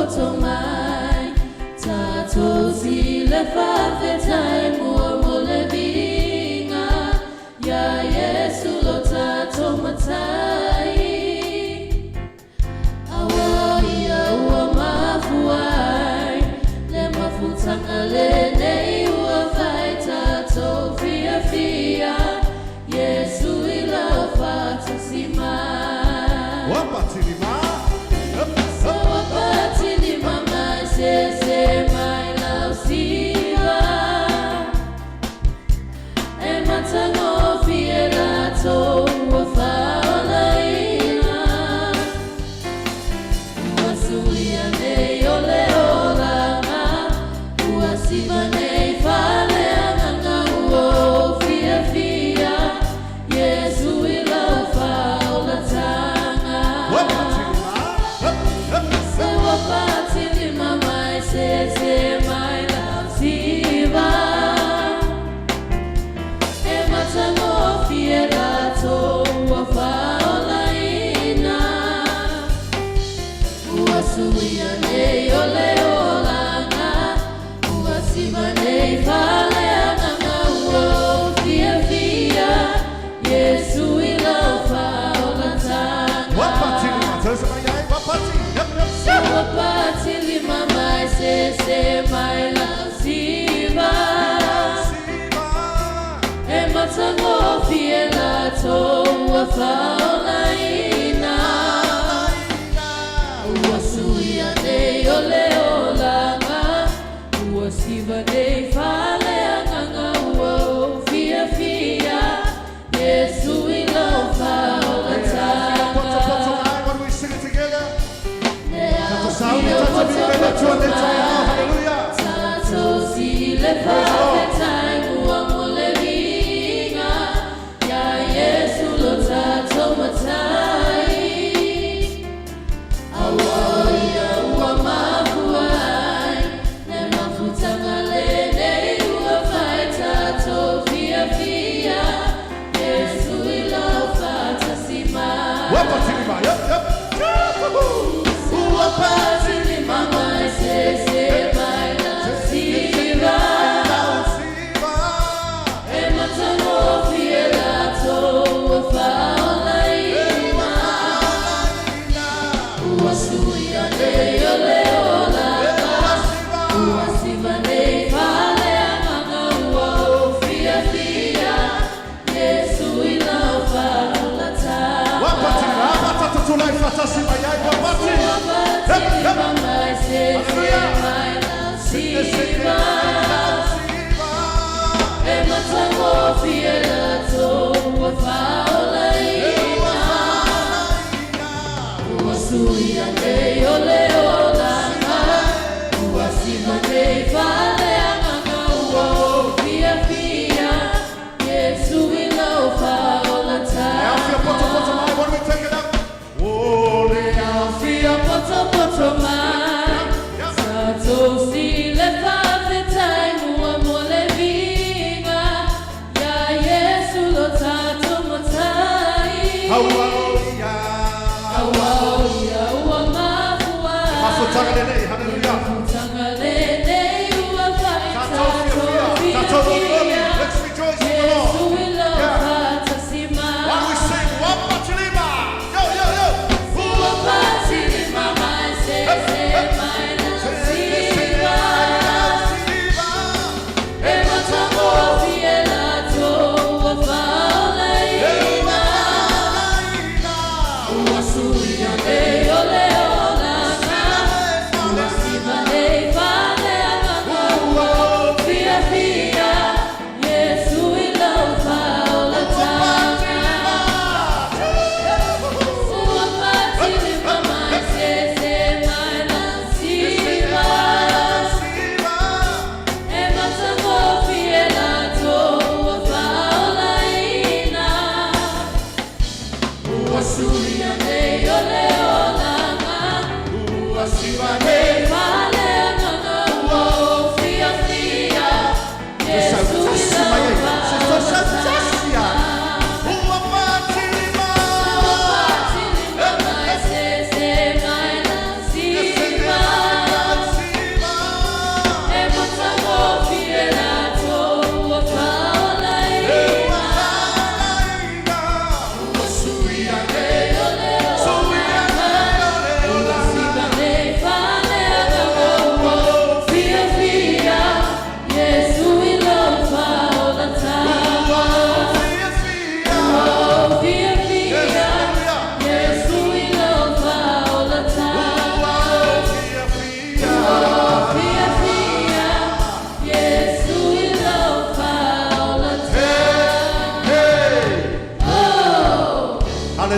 poto mai Tatou si le faafetai mua mo le viiga Iā Iesu lo tatou Matai Aua o Ia ua mafua ai le mafutaga lenei ua fai tatou fiafia Iesu i lau faatasi mai. Ua patilima. Up, So up. ua patilima mai sese mai lau siva E matagofie latou ua faaolaina Ua suia nei o le olaga Ua siva nei faaleagaga ua ou fiafia Iesu i lau faaolataga Ua patilima. Up, up, Se up. ua patilima mai sese mai lau siva E matagofie latou ua faaolaina Ua suia nei o le olaga Ua siva nei faaleagaga ua ou fiafia Iesu i lau faaolataga Ua patilima. Tell somebody, ai, ua pati. Up, up, Se up. ua patilima mai sese mai lau siva Siva. E matagofie latou ua faaolaina Ua suia nei o le olaga Ua siva nei faaleagaga ua ou fiafia Iesu i lau Poto, poto, faaolataga mai. Why don't we sing it together? Le Tatou sauni, tatou viiga le Atua nei taeao. Hallelujah. Tatou si le faafetai mua mo le viiga Ia Iesu lo tatou Matai Aua o Ia ua mafua ai Le mafutaga lenei ua fai tatou fiafia Iesu i lau faatasi mai Ua patilima. Up, up. Ua patilima mai sese mai lau siva Siva. E matagofie latou ua faaolaina Ua suia nei o le olaga Ua siva nei faaleagaga ua ou fiafia Iesu i lau faaolataga Ua patilima. Apa tatou tulai faatasi mai ai. Ua pati. Ua patilima mai sese mai lau siva Siva. E matagofie latou ua faaolaina Ua suia nei o le olaga Ua siva nei faaleagaga ua ou fiafia Iesu i lau E afia poto poto faaolataga mai. Why don't we take it up? O le Fia poto poto mai Tatou si le faafetai mua mo le viiga Ia Iesu lo tatou Matai Aua o ia. Aua o Ia ua mafua Mafutaga lenei. Hallelujah. Mafutaga lenei ua fai Tatou fiafia. Tatou lotogi. Let's rejoice in the Lord. Iesu i lau faatasi mai Why don't we sing Ua patilima? Yo, yo, yo. Ua patilima mai sese mai lau siva Siva. E matagofie latou ua faaolaina Ua suia nei o le olaga Ua siva nei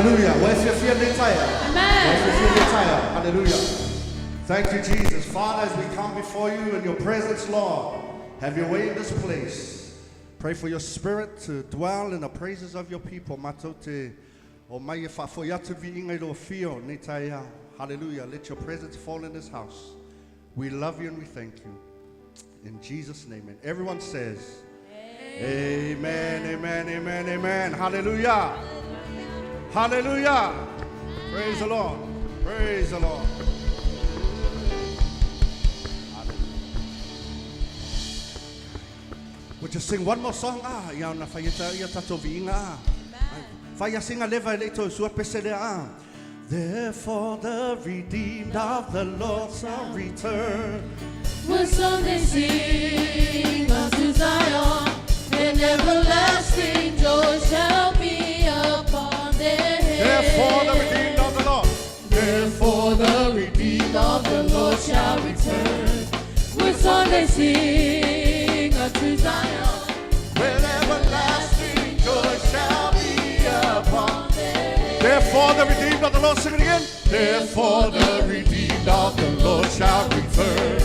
Hallelujah. Ua e fiafia i lenei taeao? Amen. Ua e fiafia i lenei taeao? Hallelujah. Thank you, Jesus. Father, as we come before you in your presence, Lord, have your way in this place. Pray for your spirit to dwell in the praises of your people. Matou te omai e faafoi atu le viiga i lou afio i lenei taeao. Hallelujah. Let your presence fall in this house. We love you and we thank you. In Jesus' name. And everyone says, Amen, amen, amen, amen. Hallelujah. Hallelujah. Praise the Lord. Praise the Lord. Hallelujah. We'll just sing one more song. Ah, ia ona fai ia tatou viiga. Ah. Fai asinga leva e le to sua pese lea. Ah. Therefore the redeemed of the Lord shall return. With song they sing unto Zion, and everlasting joy shall be upon their head. Therefore the redeemed of the Lord. Therefore the redeemed of the Lord shall return. With song they sing unto Zion, With everlasting joy shall be upon. Therefore the redeemed of the Lord, sing it again. Therefore the redeemed of the Lord shall return.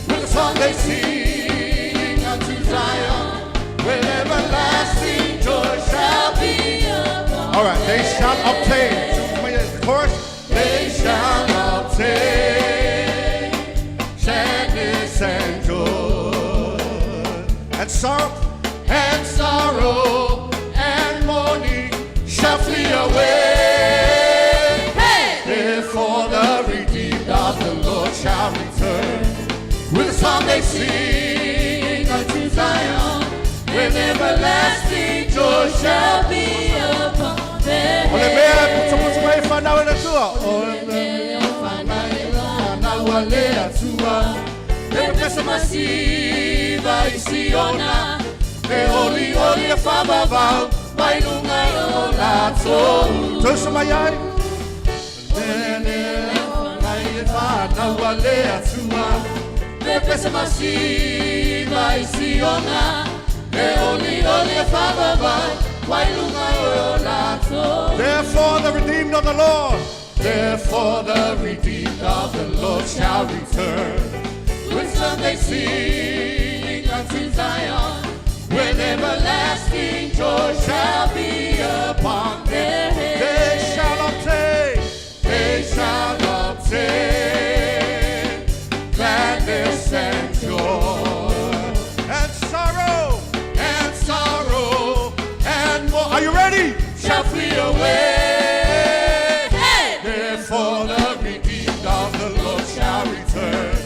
With a song they sing unto Zion. With everlasting joy shall be. be upon All right, they shall obtain. Chorus. They shall obtain sadness and joy, and sorrow and mourning shall flee away. Hey! Therefore the redeemed of the Lord shall return with a song they sing unto Zion, with everlasting joy shall be upon their O le mea e putuputu mai whanau e le Atua. O le mea head. e whanau a le Atua. E pese masiva i Siona. E oli oli e whamawau. Mai lunga i o latou. Tausa mai ai. Le mea mai e whanau a le Atua. E pese masiva i Siona. E oli oli e whamawau. Mai lunga i o latou. Therefore the redeemed of the Lord, therefore the redeemed of the Lord shall return. With song they sing unto Zion, with everlasting joy shall be upon them. They shall obtain, they shall obtain gladness and joy, and sorrow, and more. Are you ready? Shall flee away. Hey! Therefore the redeemed of the Lord shall return.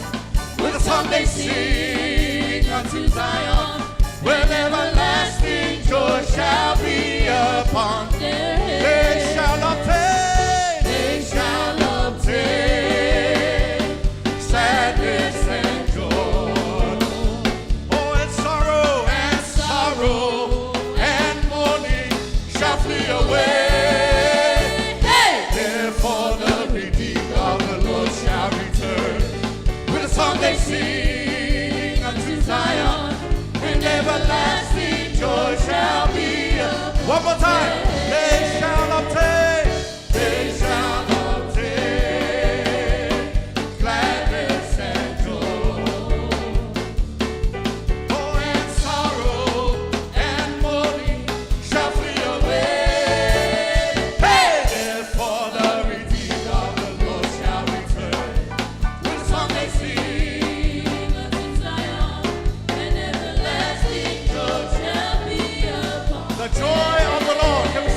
With a song they sing unto Zion, with everlasting joy shall be upon Their They head. shall obtain, they shall obtain sadness and joy. Oh, and sorrow, and mourning shall flee away. Hey! Therefore the redeemed of the Lord shall return. With a song they sing unto Zion, and everlasting joy shall be. One more time. They shall obtain, they shall obtain gladness and joy. Oh, and sorrow and mourning shall flee away. Hey! Therefore the redeemed of the Lord shall return. With a song they sing Unto Zion, and everlasting joy shall be upon The joy of the Lord. Can we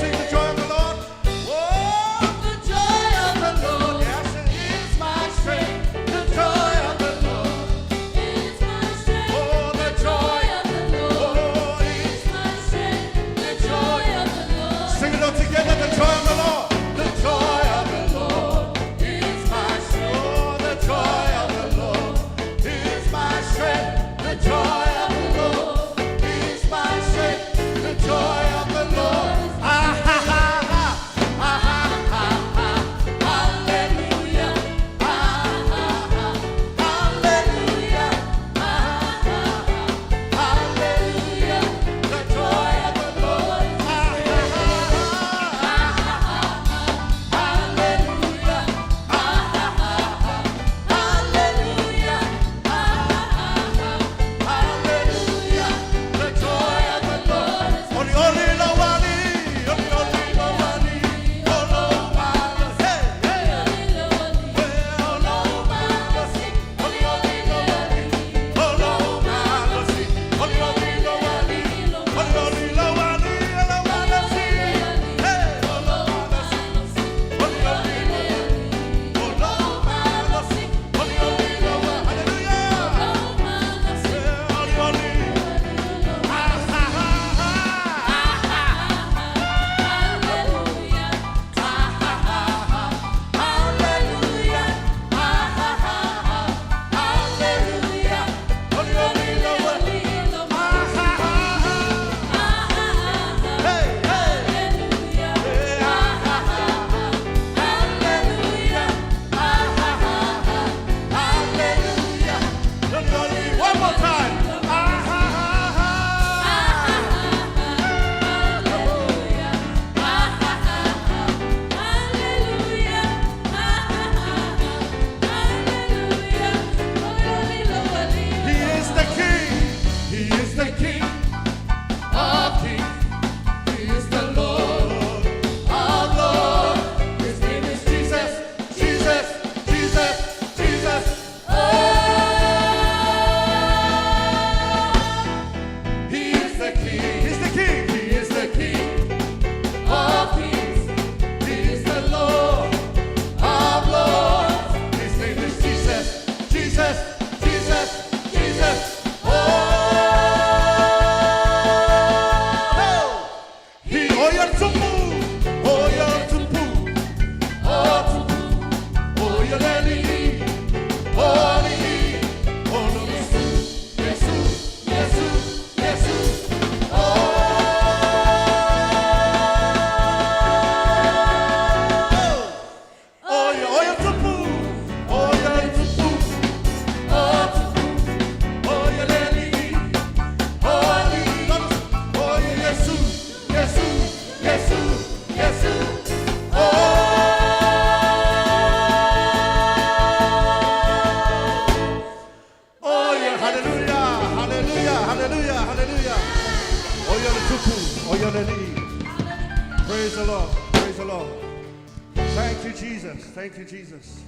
Thank you, Jesus.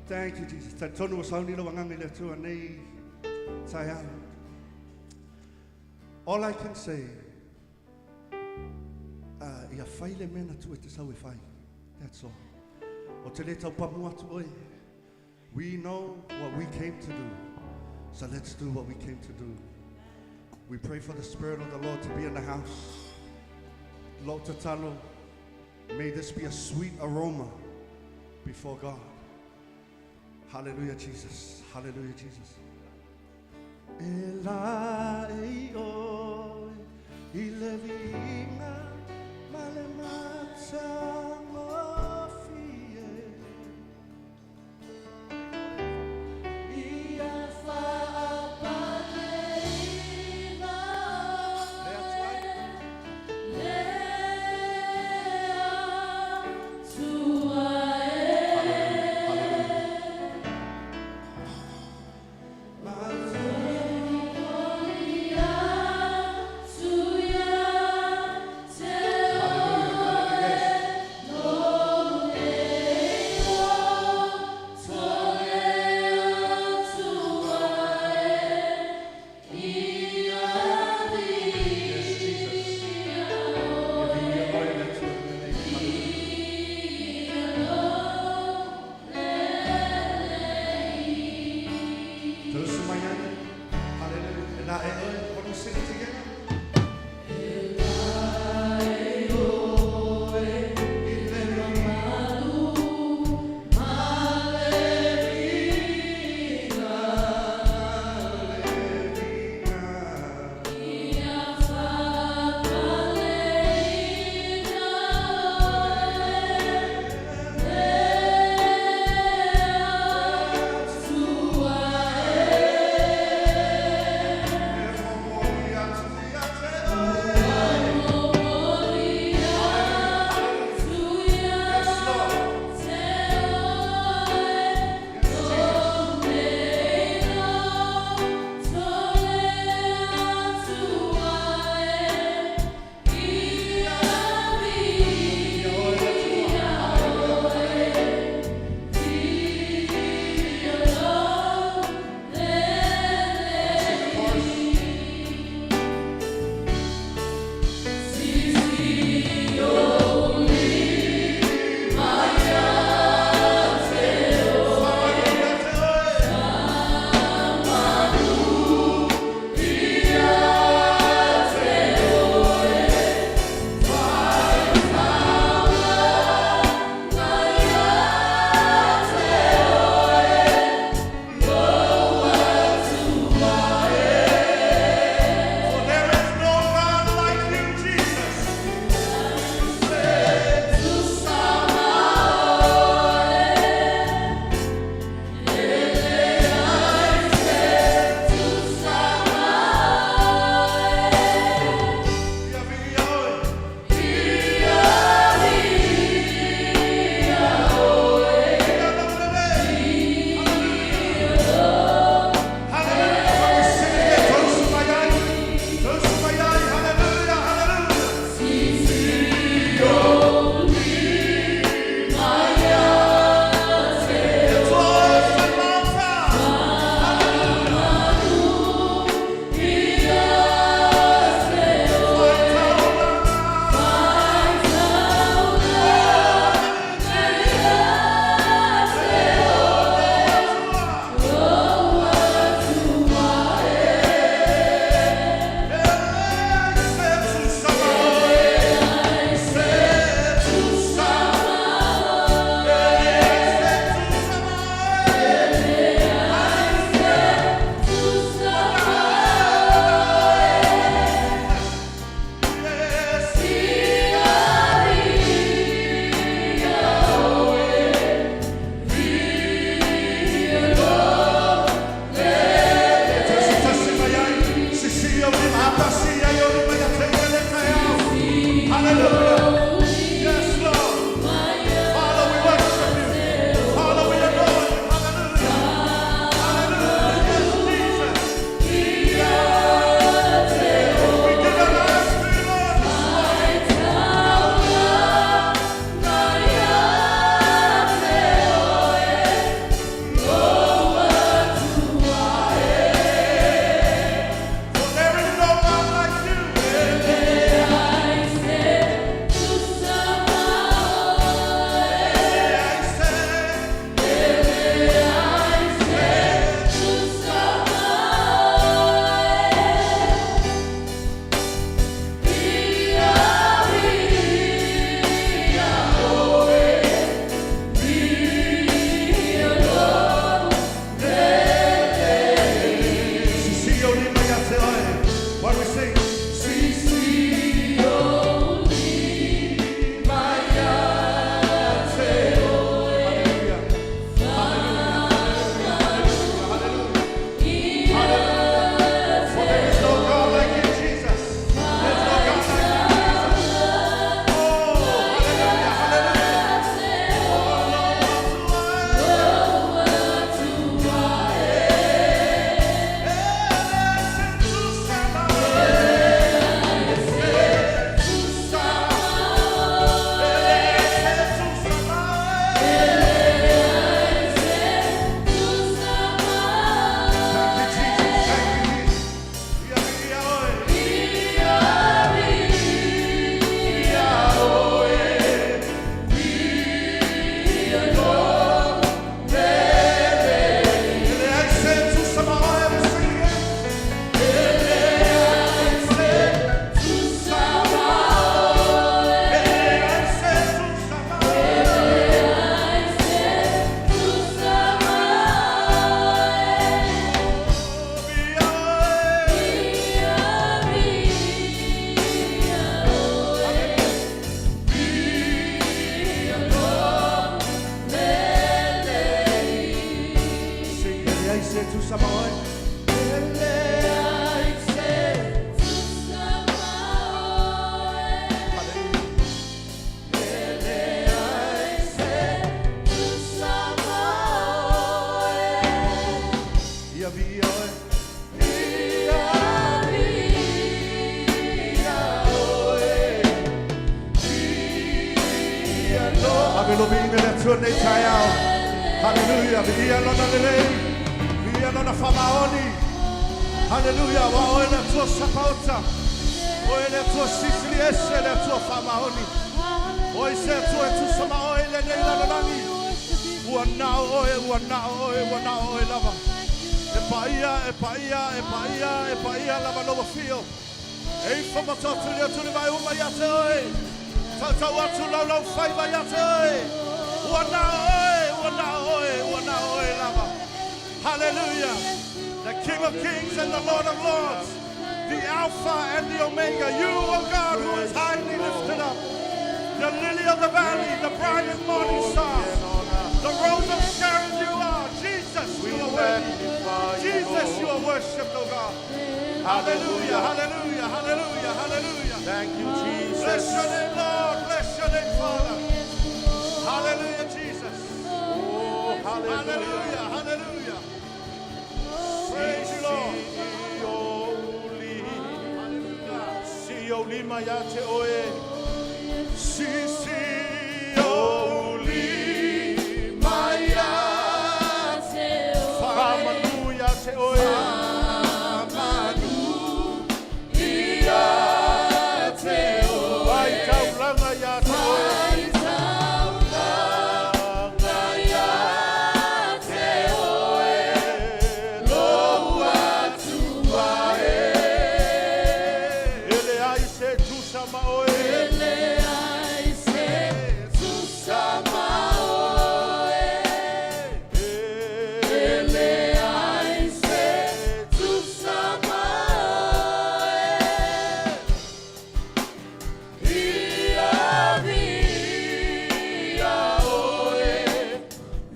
Thank you, Jesus. Talitonu ua sauni lou agaga i le Atua nei taeao. All I can say, ia fai le mea na tuu e te sau e fai. That's all. Ou te le tau pamu atu oe. We know what we came to do. So let's do what we came to do. We pray for the Spirit of the Lord to be in the house. Lord tatalo, may this be a sweet aroma before God. Hallelujah, Jesus. Hallelujah, Jesus. E la e oe i le viiga ma le matagofie. Ia faapaleina Le Atua e. Le Atua e. Hallelujah. Ia tu ia. tusa ma oe. E leai se tusa ma oe. Hallelujah. E leai se tusa ma oe. Ia viia oe. Ia viia oe. Ia Ave lou viiga i le Atua lenei taeao. Haleluia. Viia lona lelei. Viia lona faamaoni. Haleluia. Ua oe le Atua Sapaota. Oe le Atua Silisili Ese, le Atua faamaoni. O ai se Atua e tusa ma oe i lenei lalolagi? Ua na o oe, ua na o oe, ua na o oe lava. E paia, e paia, e paia, e paia lava lou afio. E ifo ma toatuli atu le vae uma ia te oe. Tautau atu laulau faiva ia te oe. Ua na o oe, ua na o oe, ua na o oe lava. Hallelujah. The King of Kings and the Lord of Lords. The Alpha and the Omega. You, O God, who is highly lifted up. The lily of the valley, the bright and morning star. The rose of Sharon you are. Jesus, you We are worthy. magnify you, Jesus, you Lord. are worshipped, O God. Hallelujah, hallelujah, hallelujah, hallelujah. Thank you, Bless Jesus. your name, Lord. Bless your name, Father. Hallelujah, Jesus. Oh, hallelujah. Hallelujah, hallelujah. Praise you, Lord. Hallelujah. Sii ou lima ia te oe. Sisii ou lima ia Faamanu ia te oe. Faamanu ia te oe. Fai taulaga ia te oe. Fai taulaga ia te oe. Lou Atua e. E leai se tusa ma oe. E leai se tusa ma oe. E leai se tusa ma oe. Ia viia oe,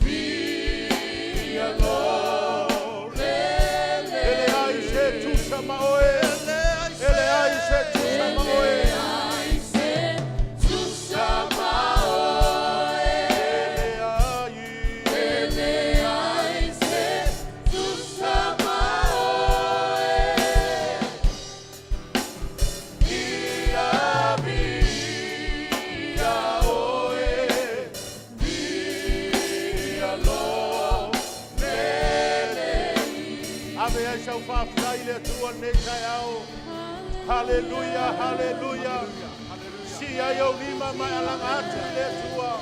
viia lou E leai se tusa ma oe. E leai se tusa ma oe. Leai se tusa ma oe. E leai. E leai se tusa ma oe. Ia viia oe. Viia lou lelei. Ave ai sau faafetai i le Atua lenei taeao. Haleluia, haleluia. Sii ai ou lima ma e alaga atu i le Atua.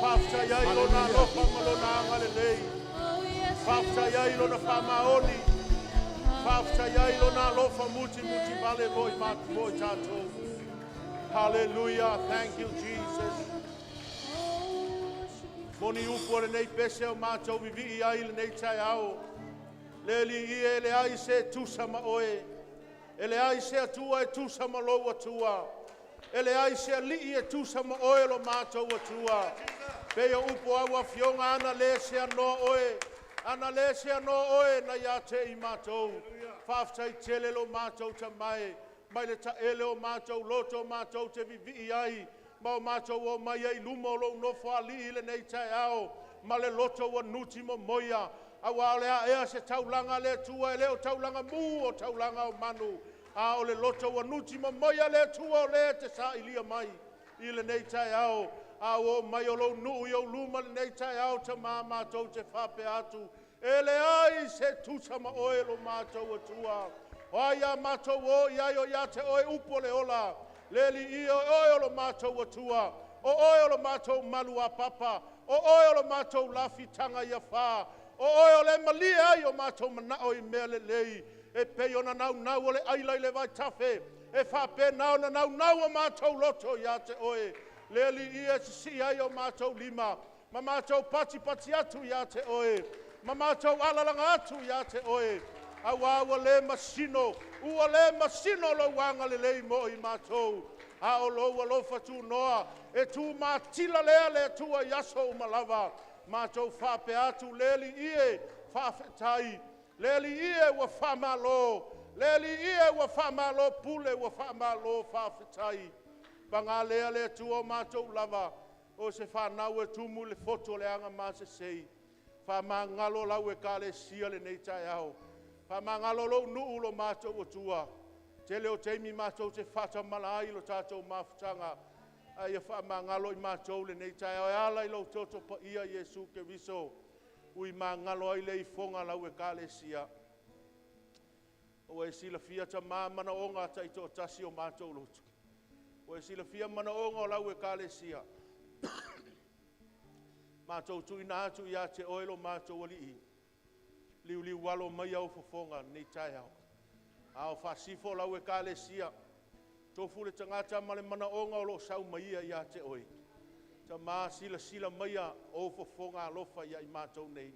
Faafetai ai lona alofa ma lona agalelei. Faafetai ai lona faamaoni. Faafetai ai lona alofa mutimutivale mo i mo i tatou. Hallelujah. Thank you, Jesus. Moni upu o lenei pese o matou vivii ai lenei taeao. Le Alii e, e leai se tusa ma oe. E leai se Atua e tusa ma lou Atua. E leai se alii e tusa ma oe lo matou Atua. Pei o upu au afioga ana le se anoa oe. Ana le se anoa oe na ia te i matou. Faafetai tele lo matou Tama e. Mai le taele o matou loto matou te vivii ai. Ma o matou o mai ai luma o lou nofoalii i lenei taeao. Ma le loto ua nuti momoia. Auā o le a ea se taulaga le Atua e le o taulaga mu o taulaga o manu. A o le loto ua nuti momoia le Atua o le te sailia mai i lenei taeao. A o mai o lou nuu i ou luma lenei taeao Tama matou te faapea atu. E leai se tusa ma oe lo matou Atua. O ai a matou o i ai o ia te oe upu o le ola. Le Alii e o oe o lo matou Atua. O oe o lo matou malu a papa. O oe o lo matou lafitaga ia fa. O oe o le malie ai o matou manao i mea lelei. E pei ona naunau o le aila i le vaitafe. E faapena ona naunau o matou loto ia te oe. Le Alii e sisii ai o matou lima. Ma matou patipati atu ia te oe. Ma matou alalaga atu ia te oe. Auā ua le masino, ua le masino lou agalelei mo i matou. A o lou alofa tunoa, e tu matila lea le Atua i aso uma lava. Matou faapea atu, le Alii e, faafetai, le Alii e, ua faamalo, le Alii e, ua faamalo pule, ua faamalo faafetai. Paga lea le Atua o matou lava, o se fanau e tumu i le foto o le agamasesei. Faamagalo lau Ekalesia lenei taeao. Faamagalo lou nuu lo matou Atua. Tele o taimi matou te faatamala ai i lo tatou mafutaga, a ia faamagalo i matou lenei taeao e ala i lou toto paia Iesu Keriso, ui magalo ai le ifoga a lau Ekalesia. Ua e silafia, Tama, manaoga taitoatasi o matou loto. Ua e silafia manaoga o lau Ekalesia. Matou tuuina atu ia te Oe lo matou Alii, liuliualo maia ou fofoga i lenei taeao, a o faasifo lau Ekalesia. Tofu le tagata ma le manaoga o lo o sau ma ia ia te Oe. Tama, silasila maia o ou fofoga alofa ia i matou nei.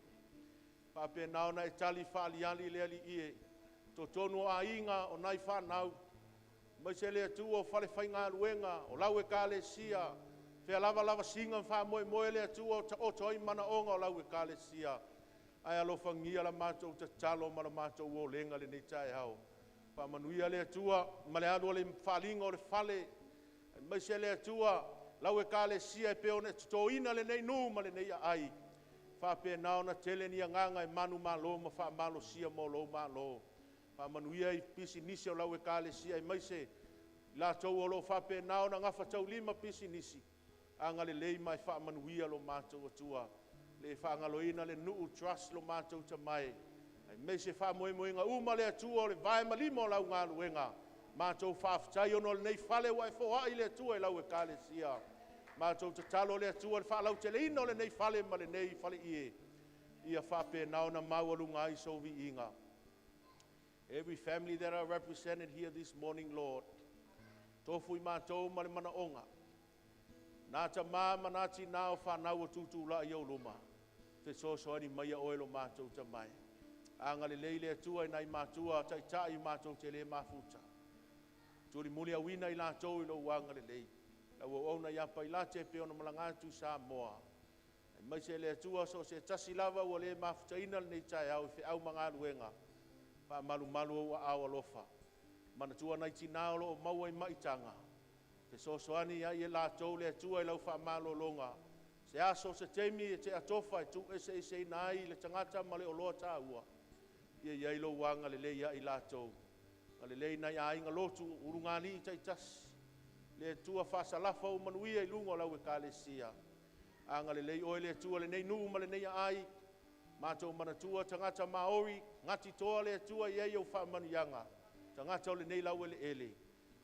Faapena ona e tali faaaliali le Alii e, totonu o aiga, o nai fanau, aemaise le Atua o falefaigaluega, o lau Ekalesia, fea lava lavasiga ma faamoemoe le Atua o taoto ai manaoga o lau Ekalesia. Ae alofagia la matou tatalo ma la matou olega i lenei taeao. Faamanuia le Atua ma le alu a le faliga o le fale, aemaise le Atua lau Ekalesia e pei ona e totoina lenei nuu ma lenei aai, faapena ona tele ni agaga e manumalo ma faamalosia mo lou malo. Faamanuia i pisinisi a lau Ekalesia, aemaise i latou o lo o faapena ona gafataulima pisinisi, agalelei ma e faamanuia lo matou Atua. E le faagaloina le Nuu Trust lo matou tamae, aemaise faamoemoega uma le Atua o le vae ma lima o lau galuega. Matou faafetai ona o lenei fale ua e foai le Atua i lau Ekalesia. Matou tatalo le Atua i le faalauteleina o lenei fale ma lenei faleie, ia faapena ona maualuga ai sou viiga. Every family that are represented here this morning, Lord, tofu i matou ma le manaoga, nā tamā ma nā tinā o whanau o tūtūla i au luma, fesoasoani mai oe lo matou tamae. Agalelei le Atua i nai matua taitai matou te le mafuta. Tulimuli auina i latou i lou agalelei. Lau auauna ia Pailate pe ona malaga atu i Samoa. Aemaise le Atua so o se tasi lava ua le mafutaina lenei taeao i feau ma galuega. Faamalumalu ou aao alofa. Manatua nai tinā o lo o maua i maitaga. Fesoasoani ia i latou le Atua i lau faamalologa. Se aso se taimi e te atofa e tuueseeseina ai le tagata ma le oloa taua. Ia iai lou agalelei ia i latou. Agalelei nai aiga lotu ulugalii taitasi. Le Atua faasalafa ou manuia i luga o lau Ekalesia. Agalelei oe le Atua lenei nuu ma lenei aai. Matou manatua tagata Maori, Ngāti Toa le Atua i ai au faamanuiaga. Tagata o lenei laueleele.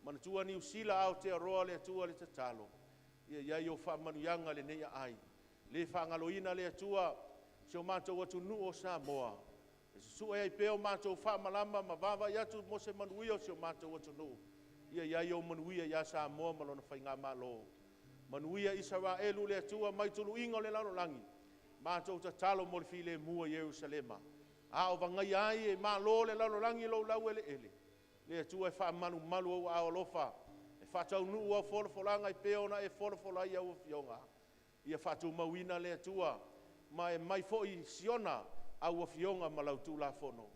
Manatua Niu Sila Aotearoa le Atua le tatalo. Ia i ai au faamanuiaga lenei aai. Le faagaloina le Atua si o matou atunuu o Samoa. E susue ai pea o matou faamalama ma vaavaai atu mo se manuia o si o matou atunuu. Ia i ai ou manuia ia Samoa ma lona faigamalo. Manuia Isaraelu le Atua mai tuluiga o le lalolagi. Matou tatalo mo le filemu i Ierusalema. A o vagaia ai e malo le lalolagi lou laueleele. Le Atua e faamalumalu ou aao alofa. E faataunuu au folafolaga e pei ona e folafola ai au afioga. Ia faatumauina le Atua ma e mai foi Siona au afioga ma lau Tulafono.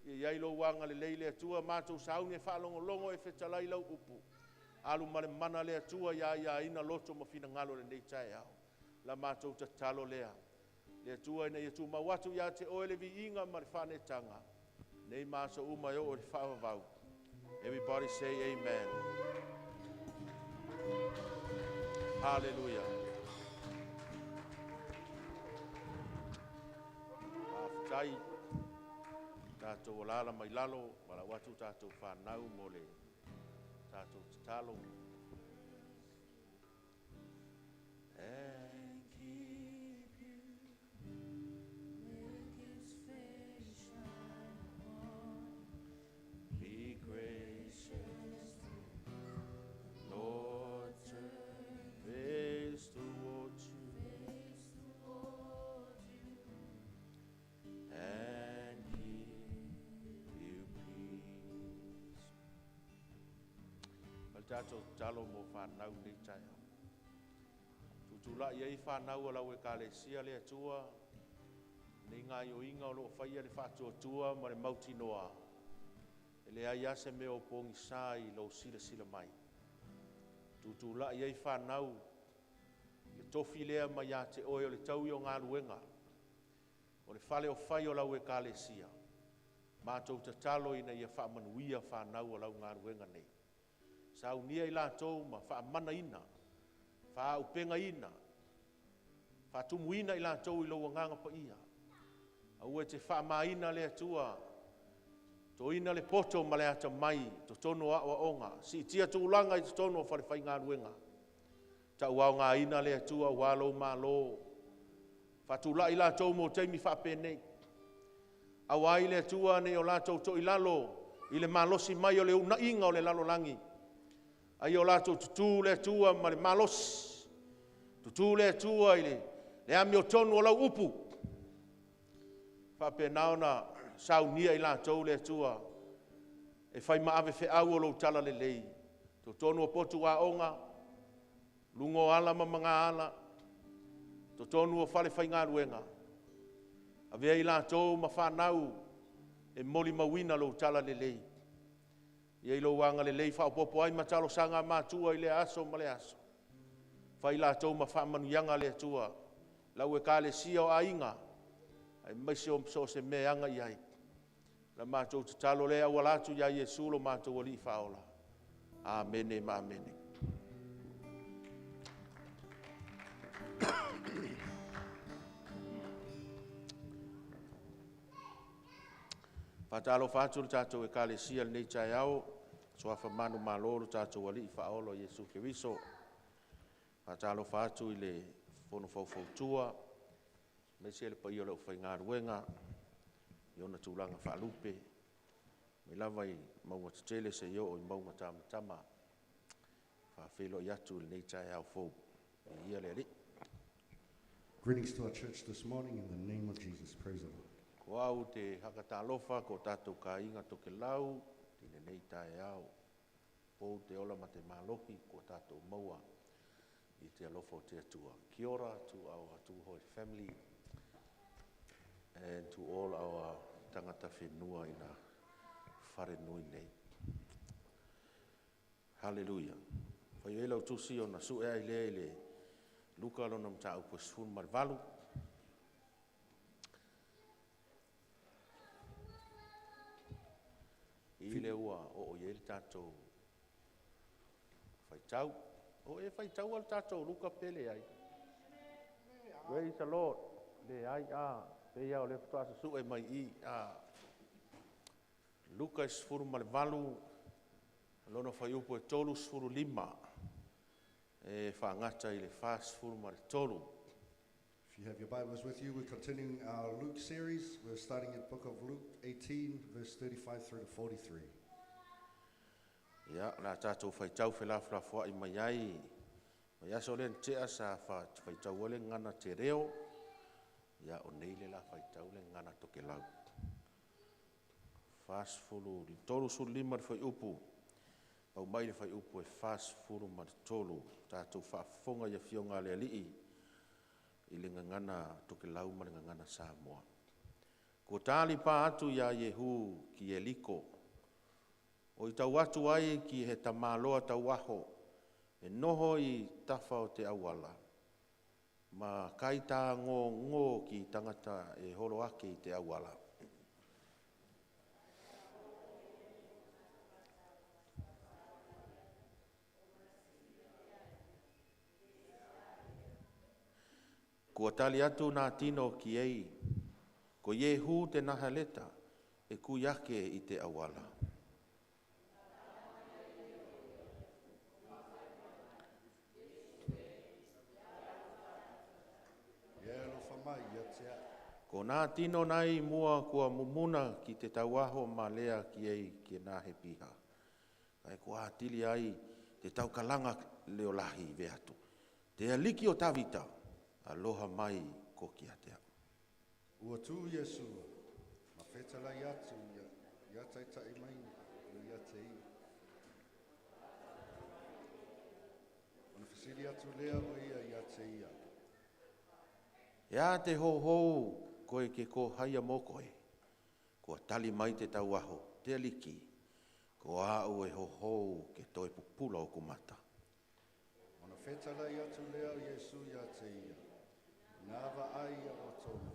Ia i ai lou agalelei le Atua, matou sauni e faalogologo e fetalai lau upu. Alu ma le mana le Atua ia aiaina loto ma finagalo i lenei taeao. La matou tatalo lea. Le Atua ina ia tumau atu ia te oe le viiga ma le faaneetaga. Nei ma aso uma e oo i le faavavau. Everybody say amen. Hallelujah. Faafetai tatou alala mai lalo, walau atu tatou whanau mo le tatou tatalo. And keep you, make his face shine upon you. Be gracious to you. Lord, turn face towards you Face toward you and give you peace. Ma le tatou tatalo mo whanau nei taeao. Tutulai ai whanau o lau ekalesia le Atua, nei gaoioiga o loo faia le faatuatua ma le mautinoa, e leai lava se mea o pogisa i lou silasila mai. Tutulai ai fanau, le tofi lea mai ia te oe o le taui o galuega, o le fale o fai o lau ekalesia. Matou tatalo ina ia faamanuia fanau o lau galuega nei. Saunia i latou ma faamanaina, faaauupegaina, faatumuina i latou i lou agaga paia. Aua e te faamaina le Atua, toina le poto ma le atamai i totonu o aoaoga, siitia tulaga i totonu o falefaigaluega, tauaogaina le Atua aua lou malo. Faatulai i latou mo taimi faapenei. Aua ai le Atua ne i o latou toilalo i le malosi mai o le uunaiga o le lalolagi, a ia o latou tutu le Atua ma le malosi, tutu le Atua i le amiotonu o lau upu, faapena ona saunia i latou le Atua e fai ma avefeau o lou talalelei i totonu o potu aoga, luga o ala ma magaala, totonu o falefaigaluega. Avea i latou ma fanau e molimauina lou talalelei. Ia i lou agalelei faaopoopo ai ma talosaga a matua i lea aso ma lea aso. Fai i latou ma faamanuiaga a le Atua, lau ekalesia, o aiga, aemaise o so o se mea e aga i ai. O le matou tatalo lea e auala atu ia Iesu lo matou Alii Faaola. Amene ma amene. Faatalofa atu le tatou ekalesia i lenei taeao, suafa manumalo lo tatou Alii Faaola o Iesu Keriso. Faatalofa atu i le Fono Faufautua aemaise le paia o le aufaigaluega i ona tulaga faalupe, mai lava i mauga tetele seia oo i mauga tamatama. E faafeiloai atu i lenei taeao fou. Viia le Alii. Greetings to our church this morning in the name of Jesus. Praise the Lord. Ko au te hakatalofa ko tātou kāinga Tokelau i lenei taeao. Pou te ola ma te malohi ko tātou maua i te alofa o te Atua. Kia ora to our Tūhoe family and to all our tangata whenua i na whare nui nei. Hallelujah. Fai ai lau tusi ona sue ai lea i le Luka lona mataupu e 18. I le ua oo i ai le tatou faitau. O e faitaua le tatou Luka pe leai? Praise the Lord. Leai, a, pei lava o lea faatoa susue mai i i. A. Luka e 18, lona fuaiupu e 35, e faagata i le 43. If you have your Bibles with you, we're continuing our Luke series. We're starting at book of Luke 18, verse 35 through to 43. Ia, o le a tatou faitau felafolafoai mai ai. Mai aso lea na tea sa faitau ai le gagana te reo. Ia, o nei le la faitau le gagana Tokelau. 40, 35 le fuaiupu, pau mai le fuaiupu e 43. Tatou faafofoga i afioga a le Alii i le gagana Tokelau ma le gagana Samoa. Kua talipa atu ia Iehu ki Ieliko, o i tau atu ai ki he tamaloa tauaho, e noho i tafa o te auala, ma kai tāgōgō ki tangata e holo ake i te auala. Kua tali atu nā tino ki ei, ko Iehu te Nahaleta e kui ake i te auala. Ia e alofa mai ia te au. Ko nā tino nei mua kua mumuna ki te tauaho ma lea ki ei ki nā he piha. Kai kua atili ai te taukalanga leo lahi ve atu. Te aliki o Tavita, aloha mai ko ki a te au. Ua tū Iesu, ma fetalai atu ia, ia taitai mai ia te ia. Ona Fesili atu lea o ia ia te ia. E a te houhou koe ke ko haia mō koe. Kua tali mai te tauaho, te aliki, ko au e hohou ke toe pupula o kumata. Ona fetalai atu lea o Iesu ia te ia. Nā vaai ia o tōna.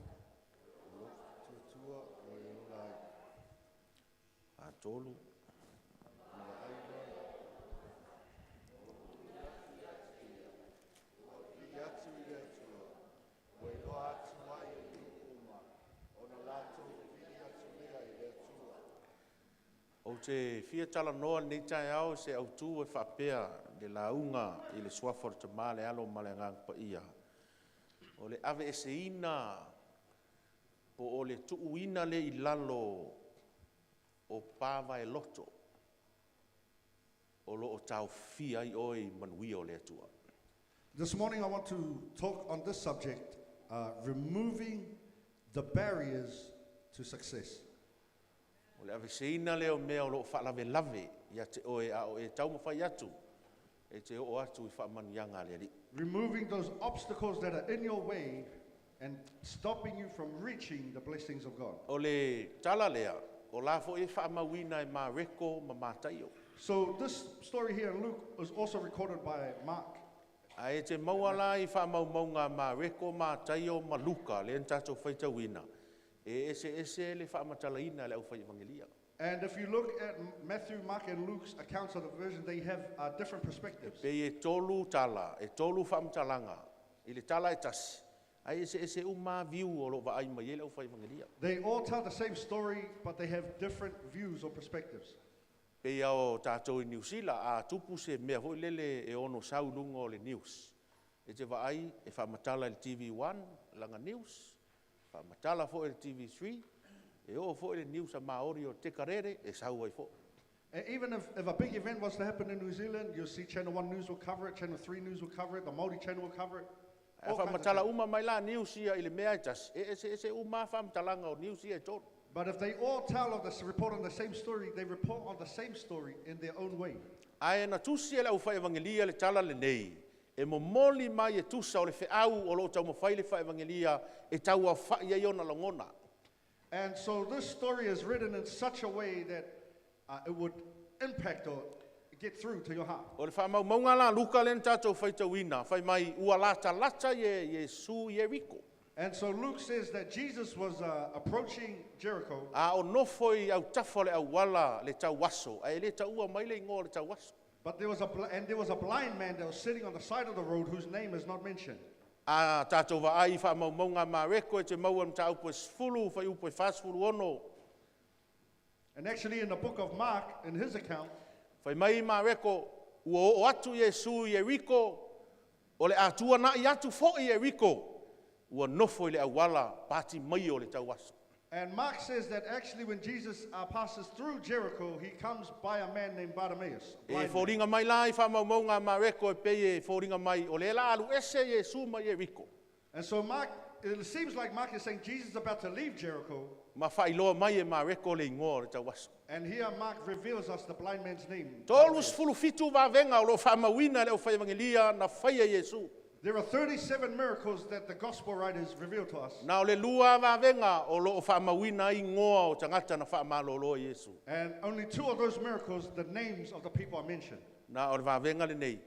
O lo tuatua o e ola ai. A tolu. Ona vaai loa. Ua vivii atu i le Atua. Ua iloa atu ai e nuu uma. Ona latou vivii atu lea i le Atua. Ou te fia talanoa lenei taeao se autū e faapea le lauga i le suafa o le Tama le Alo ma le Agaga Paia. O le aveeseina po o le tuuina lea i lalo o pavaeloto o lo o taofia ai oe i manuia o le Atua. This morning I want to talk on this subject, removing the barriers to success. O le aveeseina lea o mea o lo o faalavelave ia te oe a o e taumafai atu e te oo atu i faamanuiaga a le Alii. Removing those obstacles that are in your way and stopping you from reaching the blessings of God. O le tala lea, o la foi e faamauina e Mareko ma Mataio. So this story here in Luke is also recorded by Mark. A e te maua la i faamaumauga a Mareko, Mataio ma Luka, lea na tatou faitauina, e ese ese le faamatalaina le aufai evangelia. And if you look at Matthew, Mark, and Luke's accounts of the version, they have different perspectives. Pe e tolu tala, e tolu faamatalaga, i le tala e tasi, ai ese ese uma viu o lo vaai mai ai le aufai evangelia. They all tell the same story, but they have different views or perspectives. Pe ia o tātou i New Zealand, a tupu se mea foi lele e ono sau i luga o le news. E te vaai e faamatala i le TV1, lana news, faamatala foi i le TV3, e oo foi le news a Maori o te karere, e sau ai foi. And even if a big event was to happen in New Zealand, you'll see Channel 1 News will cover it, Channel 3 News will cover it, the Māori Channel will cover it. Ae All kinds of faamatala things. uma mai la news ia i le mea e tasi, e ese ese uma faamatalaga o news ia e tolu. But if they all tell of this, report on the same story, they report on the same story in their own way. Ae na tusi e le aufai evangelia le tala lenei, e momoli mai e tusa o le feau o lo o taumafai le faevangelia e tau aofai ai ona lagona. And so this story is written in such a way that it would impact or get through to your heart. O le faamaumauga la Luka lea na tatou faitauina, fai mai ua latalata ie Iesu i Ieriko. And so Luke says that Jesus was approaching Jericho. A o nofo i autafa o le auala le tauaso, ae le taua mai le igoa o le tauaso. But there was a and there was a blind man that was sitting on the side of the road whose name is not mentioned. A tatou vaai i faamaumauga a Mareko e te maua le mataupu e 10, fuaiupu e 46. And actually in the book of Mark, in his account, Fai mai Mareko, ua oo atu Iesu i Ieriko, o le atua na'i atu foi i Ieriko, ua nofo i le auala Patimaio o le tauaso. And Mark says that actually when Jesus passes through Jericho, he comes by a man named Bartimaeus, a E blind man. foliga mai la i faamaumauga a Mareko e pei e foliga mai o lea la alu ese Iesu mai Ieriko. And so Mark, it seems like Mark is saying Jesus is about to leave Jericho. Ma faailoa mai e Mareko le igoa o le tauaso. And here Mark reveals us the blind man's name. 37 vavega o lo o faamauina le aufai evangelia na faia Iesu. There are 37 miracles that the gospel writers reveal to us. Na o le lua vavega o lo o faamauina ai igoa o tagata na faamalolo e Iesu. And only two of those miracles, the names of the people are mentioned. Na o le vavega lenei,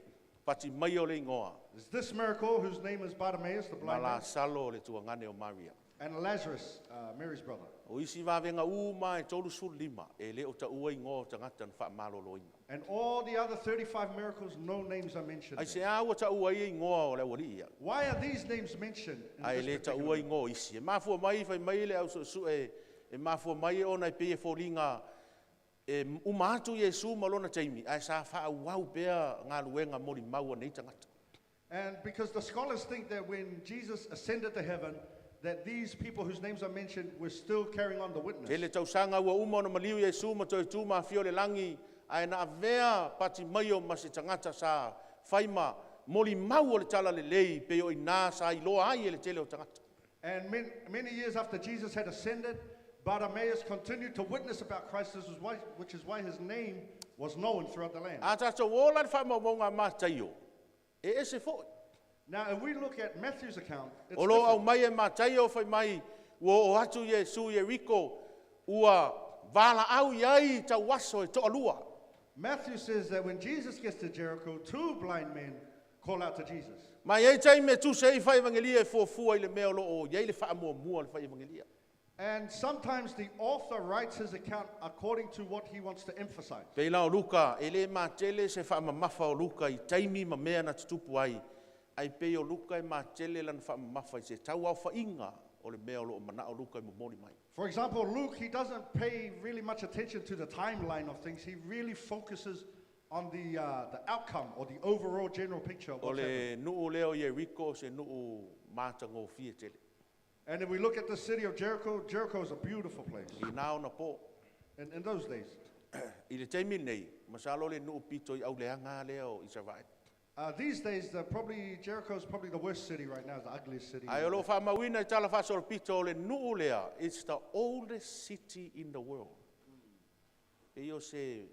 Patimaio o le igoa. Is this miracle whose name is Bartimaeus, the blind Ma man, Lasalo o le tuagane o Maria. and Lazarus, Mary's brother. O isi vavega uma e 35, e le o taua igoa o tagata na faamaloloina. And all the other 35 miracles, no names are mentioned. Ai se a ua taua ai igoa o le aualii ia. Why are these names mentioned in Ai this le particular taua igoa o isi. E mafua mai, fai mai le au suesue, e mafua mai e ona e pei e foliga, e uma atu Iesu ma lona taimi, ae sa faauau pea galuega molimau a nei tagata. And because the scholars think that when Jesus ascended to heaven, that these people whose names are mentioned were still carrying on the witness. Tele tausaga ua uma ona maliu Iesu ma toe tu ma afio le lagi, ae na avea Patimaio ma se tagata sa fai ma molimau o le tala lelei, pe o ina sa iloa ai e le tele o tagata. And many, many years after Jesus had ascended, Bartimaeus continued to witness about Christ, which is why his name was known throughout the land. A tātou ola le faamaumauga a Mataio, E ese fo'i. Now, if we look at Matthew's account, it's O lo different. au mai e Mataio fai mai, ua o atu Iesu i Ieriko, ua valaau i ai tauaso e toalua. Matthew says that when Jesus gets to Jericho, two blind men call out to Jesus. Ma e i ai taimi e tusa ai fai-evagelia e fuafua i le mea o lo o i ai le faamuamua a le fai-evagelia. And sometimes the author writes his account according to what he wants to emphasize. Pei la o Luka, e le matele se faamamafa o Luka i taimi ma mea na tutupu ai, ae pei o Luka e matele lana faamamafa i se tauaofaiga o le mea o lo o manao Luka e momoli mai. For example, Luke, he doesn't pay really much attention to the timeline of things. He really focuses on the outcome or the overall general picture of O what's happened. le nuu lea o Ieriko o se nuu matagofie tele. And if we look at the city of Jericho, Jericho is a beautiful place. I na ona po. In those days. I le taimi lenei, masalo le nuu pito i auleaga lea o Isaraelu. These days, probably Jericho is probably the worst city right now, the ugliest city. Ae o lo o faamauina i tala faasolopito o le nuu lea, it's the oldest city in the world. Pei o se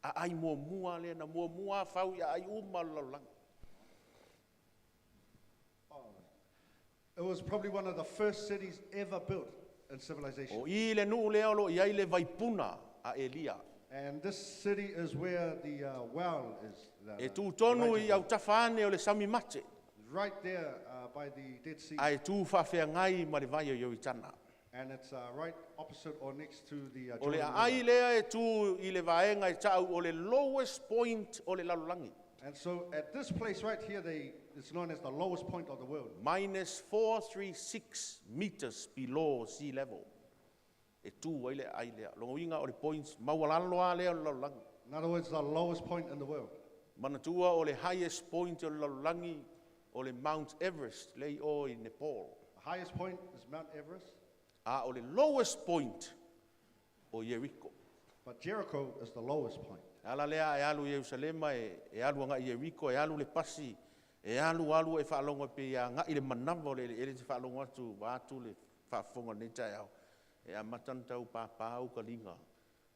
aai muamua lea na muamua fau i aai uma o le lalolagi. It was probably one of the first cities ever built in civilization. O i le nuu lea o lo o i ai le vaipuna a Elia. And this city is where the well is. E tu tonu i Elijah well. autafa ane o le sami mate. Right there by the Dead Sea. Ae tu faafeagai ma le vai o Ioritana. And it's right opposite or next to the O le Jordan River. aai lea e tu i le vaega e ta'au o le lowest point o le lalolagi. And so at this place right here, it's known as the lowest point of the world. Minus 436 meters below sea level. E tu ai le aai lea. Lona uiga o le points maualalo lava lea o le lalolagi. In other words, the lowest point in the world. Manatua o le highest point o le lalolagi o le Mount Everest lea i o i Nepal. The highest point is Mount Everest, A o le lowest point o Yeriko. but Jericho is the lowest point. Le ala lea e alu i Ierusalema e, e alu agai i Yeriko, e alu le pasi, e alu alu e faalogo e pei e agai le manava o le eleele te faalogo atu, vaeatu le faafofoga o lenei taeao. E amata ona tau pāpā uka liga,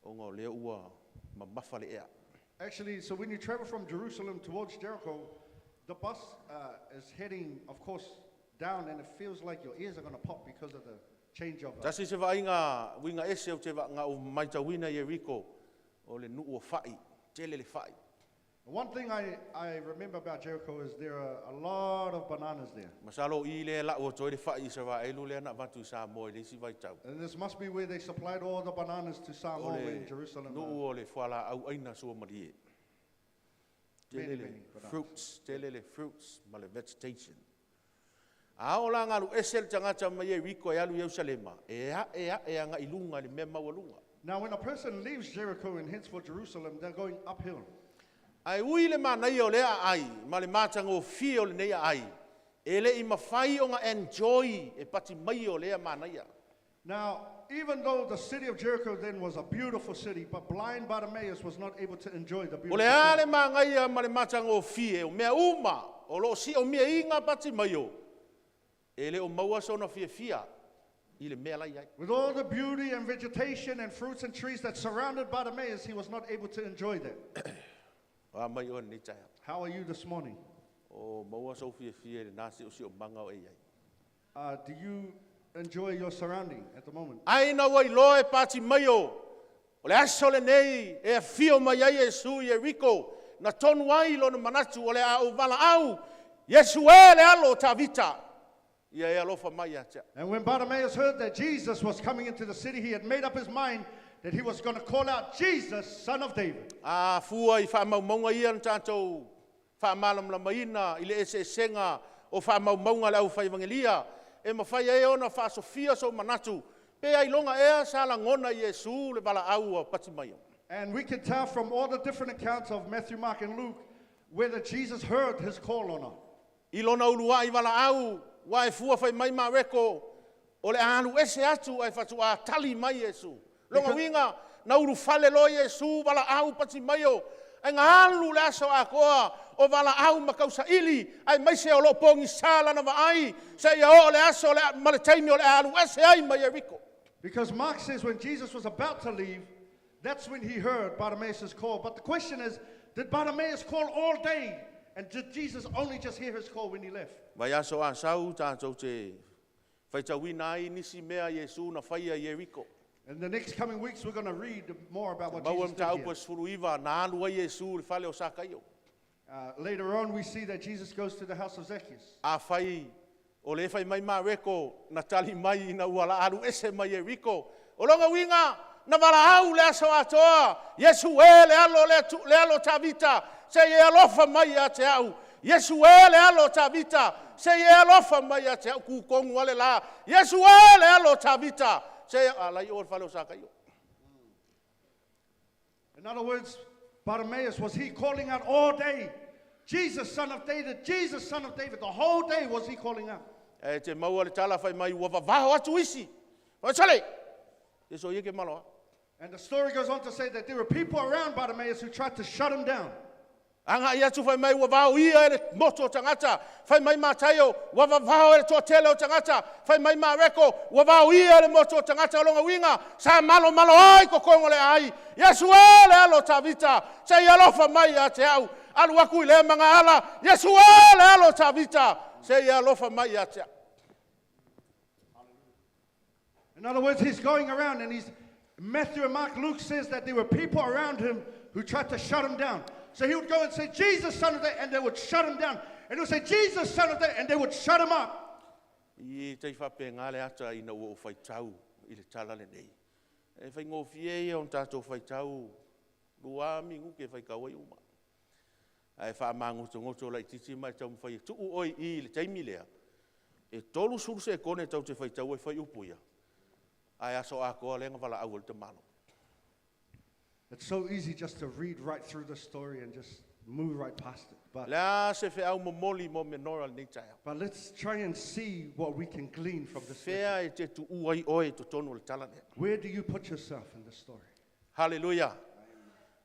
ona o lea ua mamafa le ea. Actually, so when you travel from Jerusalem towards Jericho, the bus is heading, of course, down, and it feels like your ears are going to pop because of the change of. Tasi se vaaiga uiga ese ou te va- na ou matauina i Ieriko, o le nuu o fa'i, tele le fa'i. One thing I remember about Jericho is there are a lot of bananas there. Masalo o i lea e la'u atu ai le fa'i i Isaraelu lea na avatu i Samoa i le isi vaitau. And this must be where they supplied all the bananas to O Samoa le when Jerusalem. nuu o le fualaau aina suamalie. Tele Many, le many bananas. fruits, tele le fruits ma le vegetation. A oo la galu ese le tagata mai Ieriko e alu i Ierusalema, e a'e a'e aga'i luga i le mea maualuga. Now, when a person leaves Jericho and heads for Jerusalem, they're going uphill. Ae ui le manaia o lea aai ma le matagofie o lenei aai, e le'i mafai ona enjoy e Patimaio o lea manaia. Now, even though the city of Jericho then was a beautiful city, but blind Bartimaeus was not able to enjoy the O beautiful le a city. le magaia ma le matagofie o mea uma o lo o si'omiaina Patimaio, e le o maua sona fiafia i le mea la i ai. With all the beauty and vegetation and fruits and trees that surrounded Bartimaeus, he was not able to enjoy that. O a mai oe i lenei taeao? How are you this morning? O maua sou fiafia i lenā siosiomaga o e i ai? Do you enjoy your surrounding at the moment? Ae ina ua iloa e Patimaio, o le aso lenei e afio mai ai Iesu i Ieriko, na tonu ai lona manatu, O le a ou valaau, Iesu e le alo o Tavita, ia e alofa mai ia te a'u. And when Bartimaeus heard that Jesus was coming into the city, he had made up his mind that he was going to call out, Jesus, Son of David. A fua i faamaumauga ia na tatou faamalamalamaina i le eseesega o faamaumauga a le aufaivagelia, e mafai ai ona faasofia sou manatu, pe ailoga ea sa lagona i Iesu le valaau a Patimaio. And we can tell from all the different accounts of Matthew, Mark, and Luke whether Jesus heard his call or not. I lona ulua'i valaau, aua e fua fai mai Mareko, o le a alu ese atu ae faatoa tali mai Iesu. Lona uiga, na ulufale loa Iesu valaau Patimaio, ae na alu le aso atoa o valaau ma tausaili, aemaise o lo o pogisa lana vaai, seia oo le aso ma le taimi o le a alu ese ai mai Ieriko. Because Mark says when Jesus was about to leave, that's when he heard Bartimaeus' call. But the question is, did Bartimaeus call all day And did Jesus only just hear his call when he left? Vai aso a sau tātou te whaitauina ai nisi mea Iesu na whaia Yeriko. In the next coming weeks, we're going to read more about what Maua Jesus did mtaupu here. e sefulu iva na alu ai Iesu le fale o Sakaio. Later on, we see that Jesus goes to the house of Zacchaeus. A whai, o le whai mai Mareko, na tali mai ina ua la alu ese mai Yeriko. O longa winga, na wala au le aso atoa. Yesu e le alo le, tu, le alo Tavita, se e alofa mai a te au. Yesu e le alo Tavita, se e alofa mai a te au kukongu ale la. Yesu e le alo Tavita, se e alai o le fale o Sakaio. In other words, Bartimaeus, was he calling out all day, Jesus, son of David, Jesus, son of David? The whole day was he calling out. E te maua le tala whai mai ua vavaho atu isi. Whai sale! Yesu ie ke maloa. And the story goes on to say that there were people around Bartimaeus who tried to shut him down. Anga i atu whai mai ua vao ia e le moto o tangata. Whai mai Mataio, ua vavao e le toatele o tangata. Whai mai Mareko, ua vao ia e le moto o tangata o longa winga. Sa malo malo ai ko kongo le ai. Yesu e le alo Tavita. Se i alofa mai a te au. Alu aku i le manga ala. Yesu e le alo Tavita. Se i alofa mai a te au. In other words, he's going around and he's Matthew and Mark, Luke says that there were people around him who tried to shut him down. So he would go and say, Jesus, son of David, and they would shut him down. And he would say, Jesus, son of David, and they would shut him up. I te whape ngā le ata ina ua o whaitau i le tala le nei. E whai ngōwhie ia on tātou whaitau rua mingu ke whai kawai uma. Ae wha mangoto ngoto lai titi mai tau mwhai e tuu oi i le taimi lea. E tolu suru se kone tau te whaitau e whai upu ia. Ae aso a koa lenga wala au te malo. It's so easy just to read right through the story and just move right past it. But, Lea se whe au momoli mo menora le nei tae. but let's try and see what we can glean from this. lesson. Whea e te tu ui oi to tonu le tala lea. Where do you put yourself in the story? Hallelujah.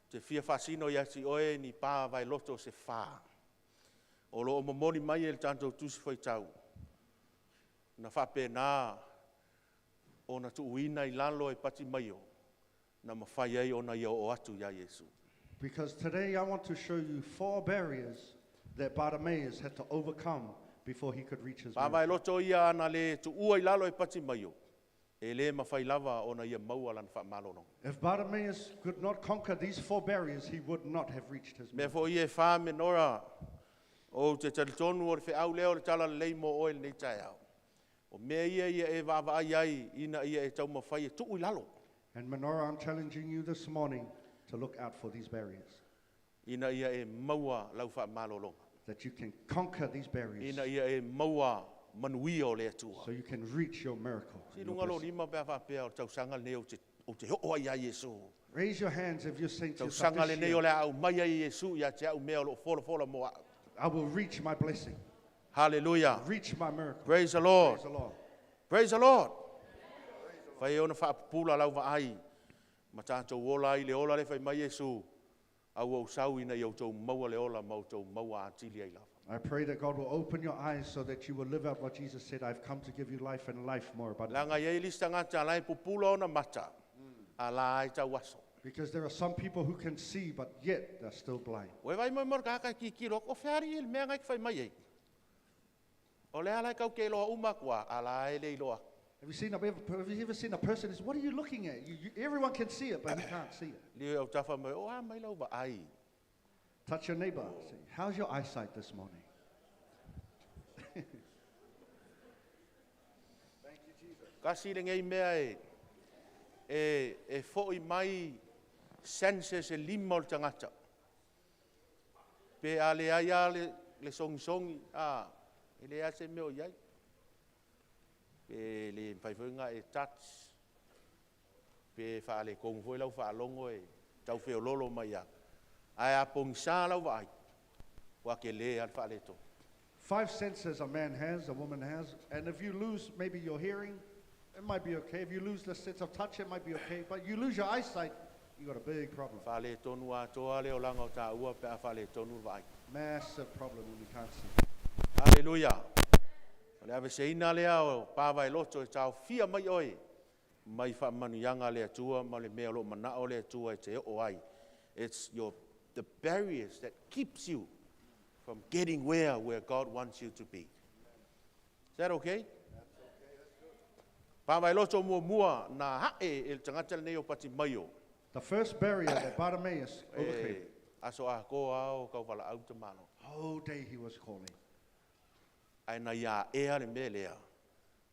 Te fia whasino ia ti oe ni pā vai loto se whā. O lo o momoli mai e le tātou tusi whaitau. Na whape nā o na tuuina i lalo e pati mai o. Na mawhai ai ona ia o atu ia Yesu. Because today I want to show you four barriers that Bartimaeus had to overcome before he could reach his Pā vai miracle. loto ia ana le tuua i lalo e pati mai o. E le mawhai lava ona ia maua lana wha malolo. If Bartimaeus could not conquer these four barriers, he would not have reached his Mea miracle. fo ia e whā menora o te talitonu o le wheau leo le tala lei mo oe le nei tae au. O mea ia ia e vava ai ai ina ia e taumawhai e tuu i lalo. And Menorah, I'm challenging you this morning to look out for these barriers, Ina ia e maua lau wha malolonga. that you can conquer these barriers Ina ia e maua manuia o le atua. so you can reach your miracle. Si and your lunga lo blessing. lima pea whapea o tausanga le nei o te ho'o ai a Yesu. Raise your hands if you're saying to yourself, Tausanga le "This nei year, o le au mai ai Yesu ia te au mea o lo fola fola mo au. I will reach my blessing, Hallelujah. reach my miracle. Praise the Lord. Praise the Lord. Praise the Lord. Whai ona whaapupula lau vaai. Ma tātou ola i le ola le whai mai Yesu. Au au sau ina i au tau maua le ola ma au tau maua atili ai lava. I pray that God will open your eyes so that you will live out what Jesus said, I've come to give you life and life more abundantly. Langa iei lista ngata lai pupula ona mata. A la ai tau aso. Because there are some people who can see, but yet they're still blind. Oe vai mai mora kaka ki ki roko whiari i le mea ngai ki whai mai ei. O le ala kau ke loa uma kua, a la e le iloa. Have you seen a, have you ever seen a person who says, what are you looking at? Everyone can see it, but he can't see it. Liu au tawha mai, o a mai lau va ai. Touch your neighbor. Say, how's your eyesight this morning? Kasi le ngei mea e, e, e foi mai senses e lima o le tangata. Pe a le ai a le, le songi songi, a, e le ase mea o iai. Pe le mwhai ngā e touch, pe wha le kongu foi lau whaalongo e tau wheololo mai a. Ai a pongisa lau vaai, wa ke le al wha le tō. 5 senses a man has, a woman has, and if you lose maybe your hearing, it might be okay. If you lose the sense of touch, it might be okay. But you lose your eyesight, you got a big problem. Wha le tonu a toa le olanga o tā ua pe a wha le tonu vaai. Massive problem when you can't see. Hallelujah. O le ave se ina lea o pāwai loto e tau fia mai oe. Mai wha manuianga le atua, ma le mea lo manao le atua e te o ai. It's the barriers that keeps you from getting where God wants you to be. Is that okay? Pavae loto muamua na hae e le tagata lenei o Patimaio. The first barrier that Bartimaeus overcame, E aso atoa o tauvalaau tamalo. Whole day he was calling. Ae na ia ea le mea lea,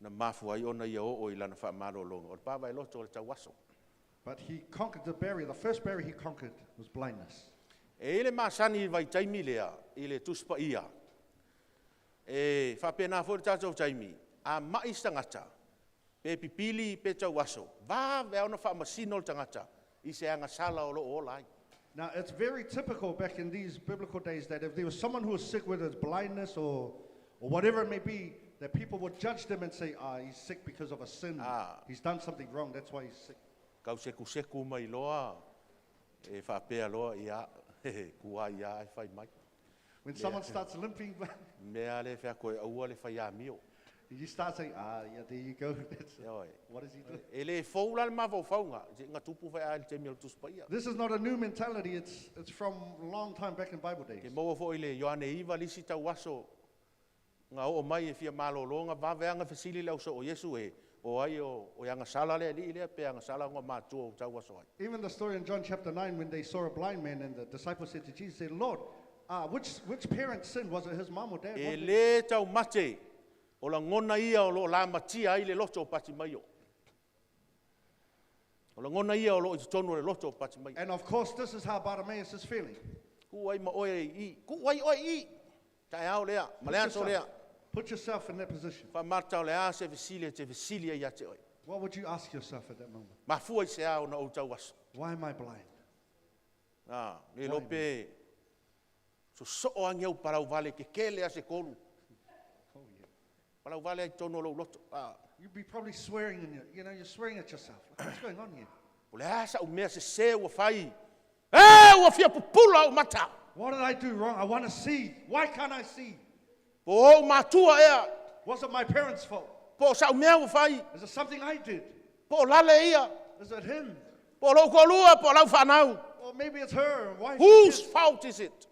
na mafua ai ona ia oo i lana faamalologa. O le pavae loto o le tauaso. But he conquered the barrier. The first barrier he conquered was blindness. E i le masani i vaitaimi lea, i le Tusi Paia, e faapena foi le tatou taimi, a mai se tagata, pe pipili pe tauaso, vave ona faamasino le tagata i se agasala o loo ola ai. Now, it's very typical back in these biblical days that if there was someone who was sick, whether it's blindness or whatever it may be, that people would judge them and say, "Ah, he's sick because of a sin. Ah. He's done something wrong, that's why he's sick." Kau sekuseku mai loa, e faapea loa ia, kua ia e fai mai. When someone starts limping, Mea le fea koe aua le fai amio. you start saying, "Ah, yeah, there you go." That's, Ia oe. what is he doing? E le fou la le mafaufauga, se nga tupu fai a le taimi o le Tusi Paia. This is not a new mentality. It's from a long time back in Bible days. Ke maua foi le Ioane 9 lisi tauaso nga oo mai e fia malologa vaveaga fesili le ausoo o Iesu e o ai o e agasala le alii lea pe agasala ona matua o tauaso ai. Even the story in John chapter 9 when they saw a blind man and the disciples said to Jesus, said, "Lord, which parent sinned? Was it his mom or dad?" E What did-" lē taumate o lagona ia o loo lamatia ai le loto o Patimaio. O lagona ia o loo i totonu o le loto o Patimaio. And of course, this is how Bartimaeus is feeling. Tuu ai ma oe i, tuu ai oe i. Taeao lea, ma le aso lea. Put yourself in that position. Faamarta o le a se fesili e te fesili ai ia te oe. What would you ask yourself at that moment? Mafua i se a ona ou tauaso. Why am I blind? Ah, le lope sosoo agi au palau vale ke kele a se kolu. Oh, yeah. Palau vale ai tonu o lou loto. Ah, You'd be probably swearing in your, you know, you're swearing at yourself. Like, what's going on here? o le a sa umea se se ua fai. E, ua fia pupula au mata. What did I do wrong? I want to see. Why can't I see? Po o matua ea. Was it my parents' fault? Po o sa umea ua fai. Is it something I did? Po o lale ia. Is it him? Po o lou kolua, po o lau whanau. Or maybe it's her wife. Whose fault is it?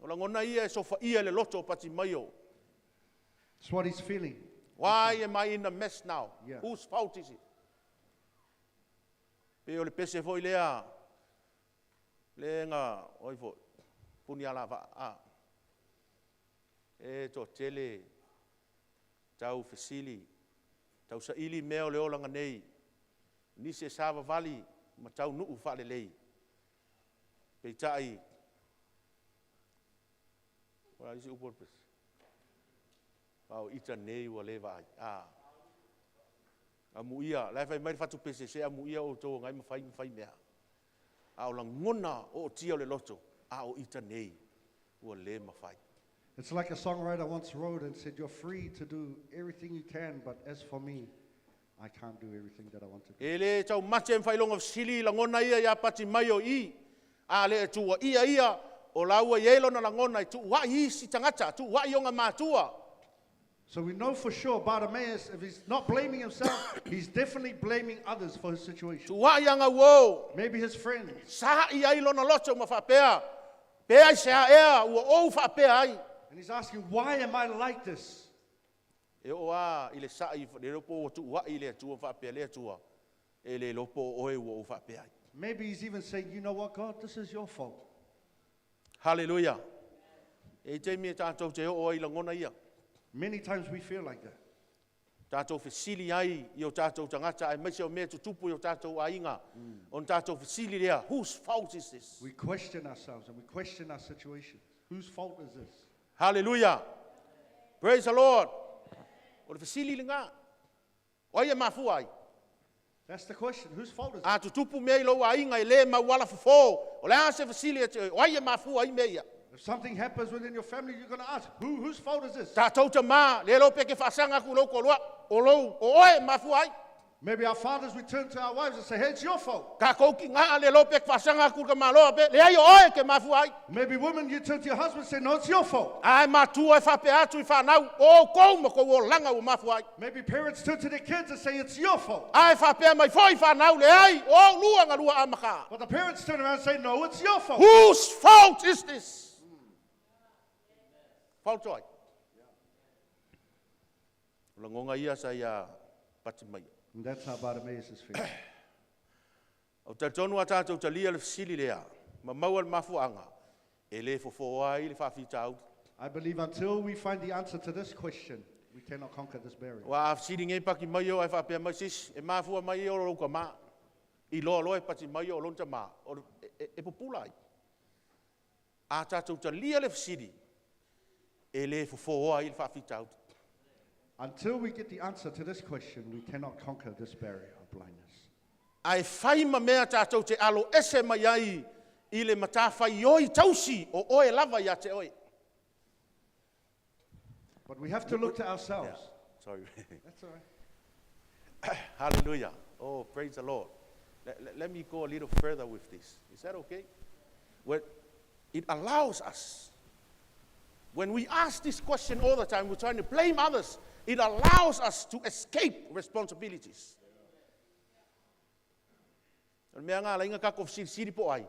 O lagona ia e sofa ia le loto o Patimaio. It's what he's feeling. Why am I in a mess now? Yeah. Whose fault is it? Pe o le pese foi lea, le nga, oi foi, puni ala va, a. E to tele, tau fesili, tau saili mea o le olaga nei, nisi e savavali ma tau nuu faalelei. Peitai, o la isi upu o le pese. Pao ita nei ua le vaai. A. Amuia, la e fai mai le fatu pese, se amuia o tō ngai ma fai mea. A o lagona o o tia o le loto, a o ita nei ua le mafai. It's like a songwriter once wrote and said, "You're free to do everything you can, but as for me, I can't do everything that I want to do." E le tau mate mwhailonga sili lagona ia ia pati mai o i. A le tua ia ia o laua i elo na lagona i tu wai isi tangata, tu wai onga mātua. So we know for sure Bartimaeus, if he's not blaming himself, he's definitely blaming others for his situation. Tu wai anga uo. Maybe his friends. Sa i ai lona loto ma whapea. Pe ai se a ea, ua ou whapea ai. And he's asking, "Why am I like this?" E o a i le sa'i le lopo ua tu wai i le atua whapea le atua. E le lopo o oe ua ou whapea ai. Maybe he's even saying, "You know what, God, this is your fault." Hallelujah. E te mi e tātou te o ai langona ia. Many times we feel like that. Tātou fesili ai i o tātou tangata ai maise o mea tutupu i o tātou ainga. On tātou fesili lea, whose fault is this? We question ourselves and we question our situation. Whose fault is this? Hallelujah. Praise the Lord. O le fesili le ngā. O ai e mafua ai. That's the question. Whose fault is it? A tutupu mea i lou ainga i le mauala fofo. O le a se fesili e te, o ai e mafua ai mea ia. If something happens within your family, you're going to ask, whose fault is this? Tātou ta mā, le lo peke whaasanga ku lou kolua, o lou, o oe mafua ai. Maybe our fathers, we turn to our wives and say, "Hey, it's your fault." Ka kou ki ngā le lo peke whaasanga ku ka maloa pe, le ai o oe ke mafua ai. Maybe women, you turn to your husband and say, "No, it's your fault." Ai matua e whape atu i whanau, o kou ma kou o langa o mafua ai. Maybe parents turn to their kids and say, "It's your fault." Ai whapea mai foi whanau le ai, o lua ngā lua a maka. But the parents turn around and say, "No, it's your fault." Whose fault is this? Faoto ai. O lagoga ia sa ia pati mai. And that's how Bartimaeus is feeling. O talitonu a tatou talia le fesili lea, ma maua le mafuaaga, e lē fofo ai le faafitauli. I believe until we find the answer to this question, we cannot conquer this barrier. Ua a fesili nei pati mai o ae faapea mai sisi, e mafua mai o lou tamā. Iloa loa e pati mai o lona tamā, o e, e pupula ai. A tatou talia le fesili, e lē fofo ai le faafitauli. Until we get the answer to this question, we cannot conquer this barrier of blindness. Ae fai ma mea tatou te alo ese mai ai i le matafaioi tausi o oe lava ia te oe. But we have to look to ourselves. Sorry. That's all right. Hallelujah. Oh, praise the Lord. Let me go a little further with this. Is that okay? Well, it allows us, when we ask this question all the time, we're trying to blame others. It allows us to escape responsibilities. O le mea ngā lainga kako silisili po ai.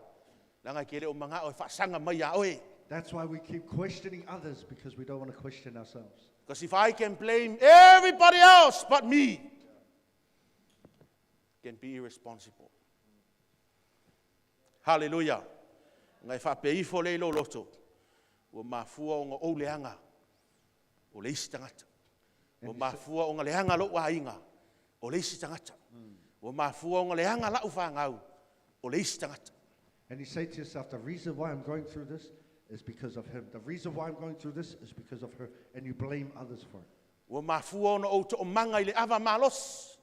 Langa ke le o manga o e whaasaga mai a oe. That's why we keep questioning others, because we don't want to question ourselves. Because if I can blame everybody else but me, can be irresponsible. Hallelujah. Ngai whape ifo le lo loto. Ua mafua o ngā o leanga. O le isi tangata. Ua mafua o ngā leanga lo aiga. O le isi tagata. Ua mafua o ngā leanga lau whāngau. O le isi tagata. And you say to yourself, the reason why I'm going through this is because of him. The reason why I'm going through this is because of her. And you blame others for it. Ua mafua ona ou to'omaga i le ava malosi.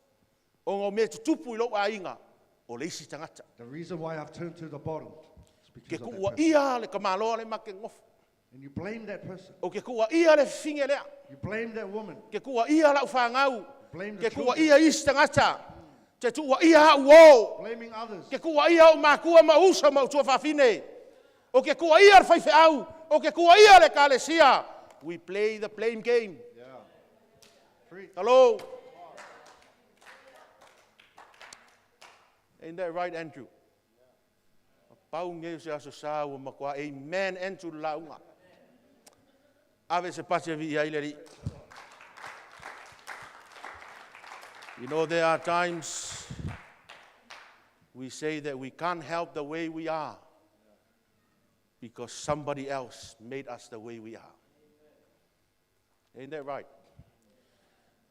O ngā mea tutupu i lou aiga. O le isi tagata. The reason why I've turned to the bottle is Ke because of that kuua person. ia le kamaloa le make ngofo. And you blame that person. O ke kuua ia le finge lea. You blame that woman. Ke kuua ia lau whāngau. Blame the Ke kuua children. ia isi tagata. Te tuua ia au o. Blaming others. Ke kuua ia o makua ma uso ma utua whawhine. O ke kuua ia le whaiwheau. O ke kuua ia le kalesia. We play the blame game. Yeah. Preach. Hello. Ain't that right, Andrew? Pau ngei se aso sa ua makua. Amen, Andrew launga. Ave se pasi vi ia ile. You know, there are times we say that we can't help the way we are because somebody else made us the way we are. Ain't that right?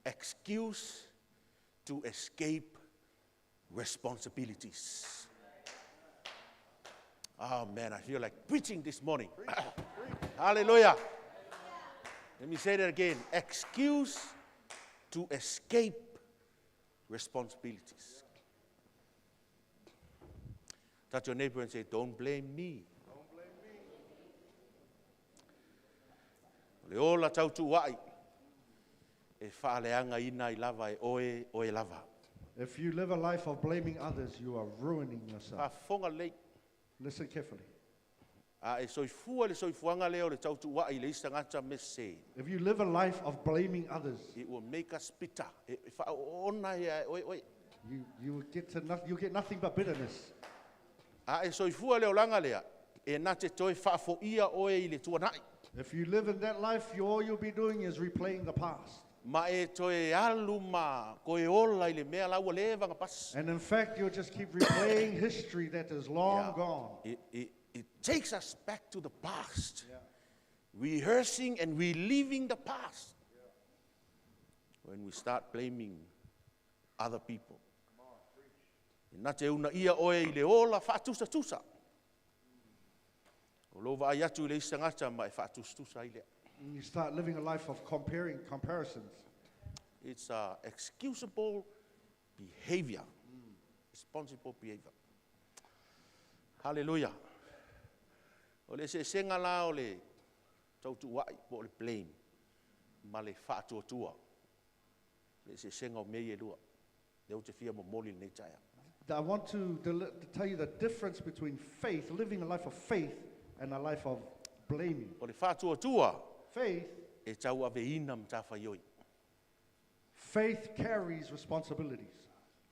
Excuse to escape responsibilities. Oh man, I feel like preaching this morning. Hallelujah. Let me say that again. Excuse to escape responsibilities. Touch your neighbor and say, "Don't blame me." Don't blame me. O le ola tautuua'i e faaleagaina ai lava e oe, oe lava. If you live a life of blaming others, you are ruining yourself. Faafofoga lelei. Listen carefully. A e soifua le soifuaga lea o le tautuua'i le isi tagata mese. If you live a life of blaming others, It will make us bitter. E faaoona ia e oe oe. you will get to no, you'll get nothing but bitterness. A e soifua le olaga lea, e na te toe faafoia oe i le tuana'i. If you live in that life, all you'll be doing is replaying the past. Ma e toe alu ma koe ola i le mea la ua leva na pasi. And in fact, you'll just keep replaying history that is long gone. It takes us back to the past. Rehearsing and reliving the past. When we start blaming other people. E na te una ia oe i le ola whaatusatusa. O lo vaai atu i le isi tagata ma e whaatusatusa i lea. And you start living a life of comparing comparisons. It's a excusable behavior. Responsible behavior. Hallelujah. O le eseesega la o le tautuua'i po o le blame ma le faatuatua. Le eseesega o mea ia e lua. Le ou te fia momoli lenei taeao. I want to tell you the difference between faith, living a life of faith, and a life of blaming. O le faatuatua Faith, e tauaveina matafaioi. faith carries responsibilities.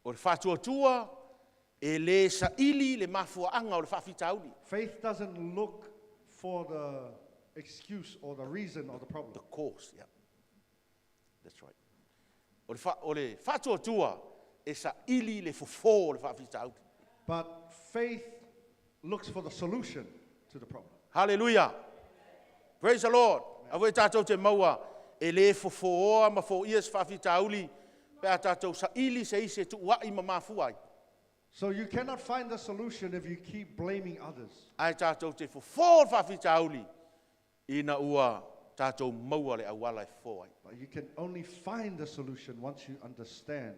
O le faatuatua e lē saili le mafuaaga o le faafitauli. Faith doesn't look for the excuse or the reason or the problem. The cause, yeah. That's right. O le, fa, o le faatuatua e saili le fofō o le faafitauli. But faith looks for the solution to the problem. Hallelujah. Praise the Lord. A tātou te maua e le fofōa ma foia se faafitauli pe a tātou saili se isi e tuua'i ma mafua ai. So you cannot find the solution if you keep blaming others. Ae tātou te fofō le faafitauli ina ua tātou maua le auala e fofō ai. But you can only find the solution once you understand.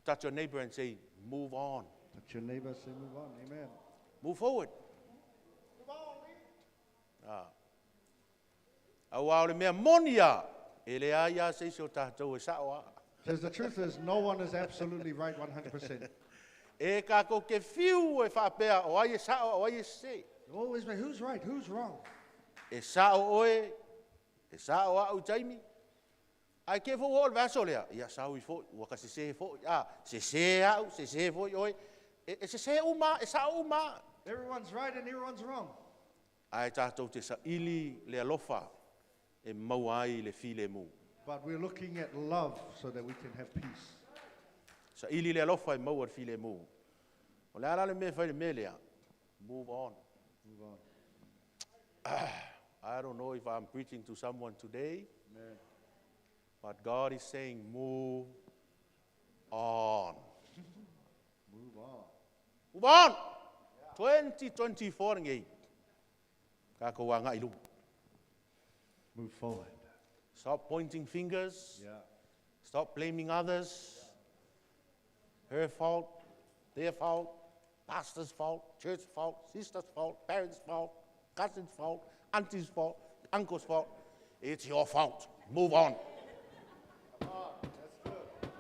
Touch your neighbor and say, move on. Touch your neighbor, say, move on. Amen. Move forward. Ah. Auā o le mea moni a, e leai a se isi o tātou e sa'o a. Because the truth is, no one is absolutely right 100%. E kākou ke fiu e faapea, o ai e sa'o, o ai e sesē. Always be, who's right, who's wrong? E sa'o oe, e sa'o a'u i taimi. Ae ke foʻi ua oo le vaiaso lea, ia sau i foʻi, ua ka sesē foʻi. A, sesē a'u, sesē foʻi oe. E, e sesē uma, e sa'o uma. Everyone's right and everyone's wrong. Ae tātou te saili le alofa e maua ai le filemu. But we're looking at love so that we can have peace. Saili le alofa e maua le filemu. O le a la le mea e fai i le mea lea? Move on. Move on. I don't know if I'm preaching to someone today, Amen. but God is saying, move on. Move on. Move on! 2024 lenei. Kākou agai i luma. Move forward. Stop pointing fingers. Yeah. Stop blaming others. Her fault, their fault, pastor's fault, church fault, sister's fault, parents' fault, cousin's fault, auntie's fault, uncle's fault. It's your fault. Move on. Come on. That's good.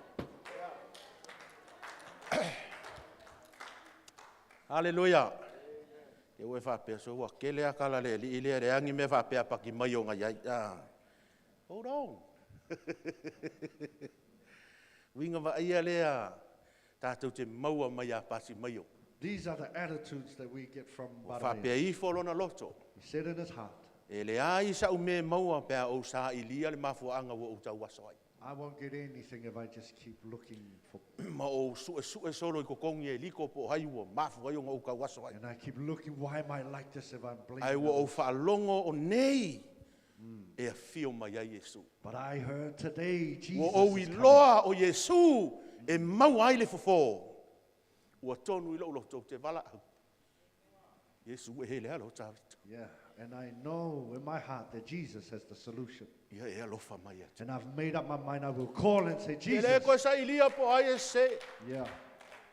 Yeah. Hallelujah. Ke ua e faapea so ua kele a kala le alii lea leai ni mea faapea paki mai o ngai ai. Ah. Hold on. Uiga vaaia lea tātou te maua mai iā Patimaio. These are the attitudes that we get from Ua Bartimaeus. faapea ifo lona loto. He said in his heart, E leai sa'u mea e maua pe a ou sailia le mafuaaga ua ou tauaso ai. I won't get anything if I just keep looking for, Ma ou su'esu'e solo i totogi e liko po o ai ua mafua ai ona ou tauaso ai. and I keep looking, why am I like this if I'm Ae blaming ua ou others? faalogo o nei e afio mai ai Iesu. But I heard today Ua Jesus ou is coming. iloa o Iesu e maua ai le fofō. Ua tonu i lou loto ou te valaau. Iesu e le alo o Tavita. Yeah, and I know in my heart that Jesus has the solution. Ia e alofa mai ia te. And I've made up my mind I will call and say, Ke le Jesus. koe sailia po o ai e sesē. Yeah.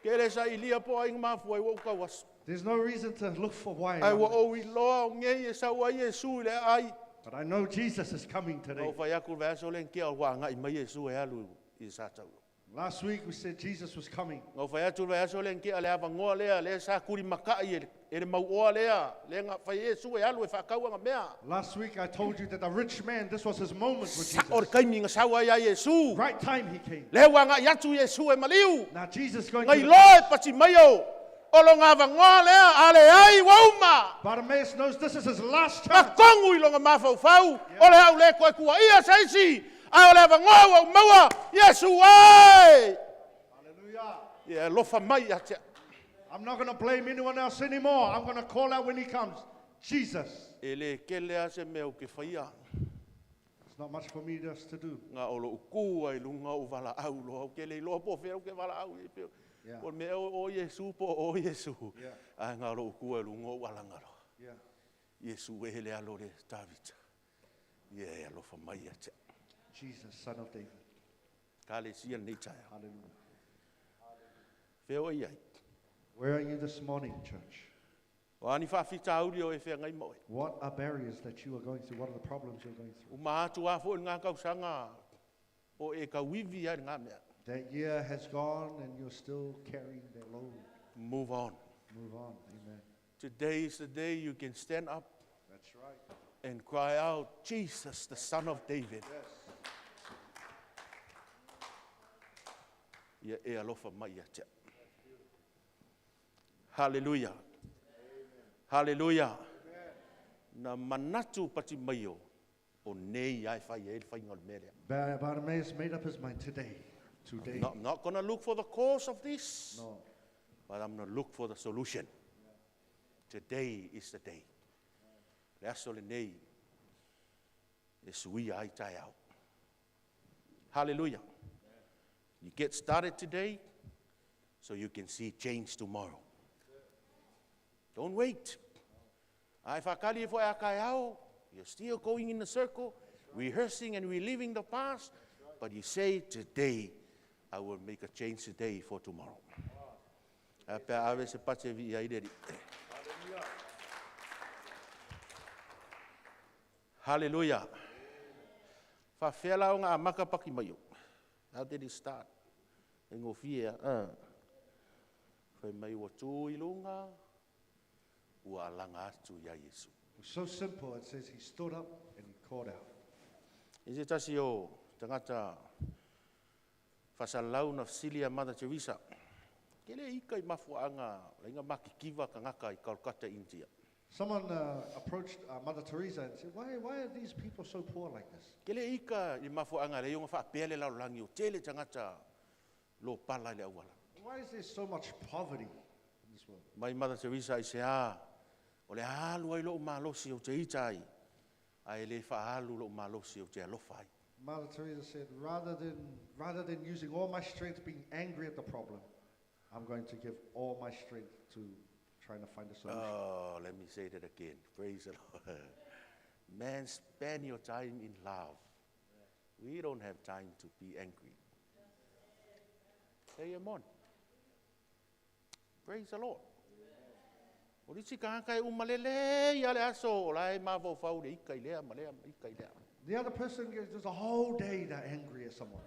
Ke le sailia po o ai mafua ai ua ou tauaso. There's no reason to look for why. Ae ua ou iloa o nei e sau ai Iesu i le aai. But I know Jesus is coming today. Na ou fai atu le vaiaso lea na tea ua agai mai Iesu e alu i Sataua. Last week we said Jesus was coming. Na ou fai atu le vaiaso lea na tea le avanoa lea, lea sa tulimata'i e le, e le mauoa lea, lea na fai ai Iesu e alu e faatau ana mea. Last week I told you that the rich man, this was his moment with Sa'o le Jesus. taimi na sau ai ia Iesu. Right time he came. Lea ua agai atu Iesu e maliu. Now Jesus is going Na to. iloa e Patimaio, o lona avanoa lea, a leai ua uma. Bartimaeus knows this is his last Na chance. tonu i lona mafaufau, o le a ou le toe tuuaia se isi, ae o le avanoa ua ou maua, Iesu e! Hallelujah. Ia e alofa mai ia te au. I'm not going to blame anyone else anymore. I'm going to call out when he comes. Jesus. E le kele lava se mea ou te faia. It's not much for me just to do. Na o lou tu lava i luga ou valaau loa, ou te le iloa po o fea ou te valaau ai pe Yeah. o le mea ea o Iesu po o Iesu. Yeah. Ae na o lou tu lava i luga ou alaga loa. Yeah. Iesu e le alo o le Tavita. Ia e alofa mai ia te au. Jesus, son of David. Ekalesia lenei taeao. Hallelujah. Fea oe i ai. Where are you this morning, church? O a ni faafitauli o e feagai ma oe. What are barriers that you are going through? What are the problems you're going through? Uma atu lava foi lena tausaga o e tauivi ai i lena mea. That year has gone and you're still carrying that load. Move on. Move on. Amen. Today is the day you can stand up That's right. and cry out, Jesus, the Son of David. Yes. Ia e alofa mai ia te au. Hallelujah. Hallelujah. Na manatu Patimaio o nei ai fai e le faiga o le mea lea. Bartimaeus made up his mind today. Today. I'm not going to look for the cause of this, No. but I'm going to look for the solution. Today is the day. Le aso lenei e suia ai taeao. Hallelujah. You get started today so you can see change tomorrow. Don't wait. Ai whakali e fo e a kai you're still going in the circle, rehearsing and reliving the past, but you say, today, I will make a change today for tomorrow. A pea ave se pache vi ai reri. Hallelujah. Fa whea o ngā maka paki mai o. How did it start? E ngōwhia. Whai mai ua tū i lunga, ua alanga atu ia Yesu. It was so simple. It says he stood up and he called out. I se tasi o tangata whasalau na whasilia Mother Teresa. Ke le ika i mafuaanga, la inga makikiwa kangaka i Calcutta, India. Someone approached Mother Teresa and said, why are these people so poor like this? Ke le ika i mafuaanga le ionga whaapea le laulangi o tele tangata lo pala i le awala. Why is there so much poverty in this world? Mai Mother Teresa i se a, o le alu ai lo malosi o te ita ai, a e le whaalu lo malosi o te alofa ai. Mother Teresa said, rather than using all my strength being angry at the problem, I'm going to give all my strength to trying to find a solution. Oh, let me say that again. Praise the Lord. Man, spend your time in love. We don't have time to be angry. Say amen. Praise the Lord. O lisi ka hanga e umalele ia le aso, o la e mawau fau le ika i lea, ma lea, ma ika i lea. The other person gets just a whole day they're angry at someone.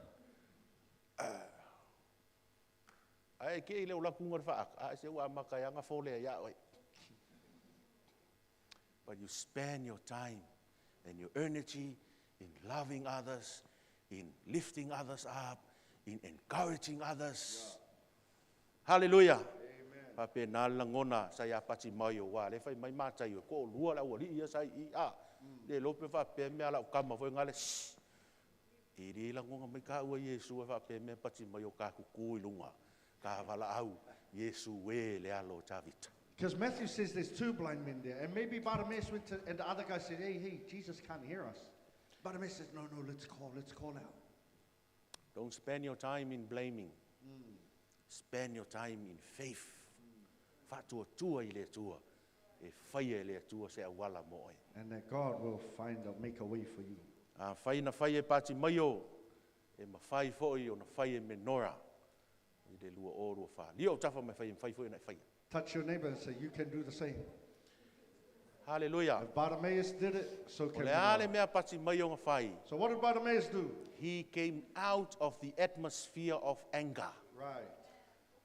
Ai ke i le ula kunga le whaaka, a se ua maka ianga fole ia oe. But you spend your time and your energy in loving others, in lifting others up, in encouraging others. Hallelujah. Pape nā langona sa ia pati mai o wā, le whai mai mātai o ko lua la ua li ia sa i a. Le lope wha pe mea la o kama fo ngale shh. I ri langonga mai ka ua Yesu e wha pe mea pati mai o ka kuku i lunga. Ka wala au Yesu e le alo Tavita. Because Matthew says there's two blind men there. And maybe Bartimaeus went to, and the other guy said, hey, Jesus can't hear us. Bartimaeus says, no, no, let's call out. Don't spend your time in blaming. Spend your time in faith. Whātua tua i le tua. E whaia i le tua se awala mo oe. And that God will make a way for you. A whai na whai e pāti mai o, e ma whai foi o na whai e menora. I le lua o lua wha. Lia o tafa mai whai e whai foi na whai. Touch your neighbor and say, you can do the same. Hallelujah. If Bartimaeus did it, so O can le ale we. mea pāti mai o ngā whai. So what did Bartimaeus do? He came out of the atmosphere of anger. Right.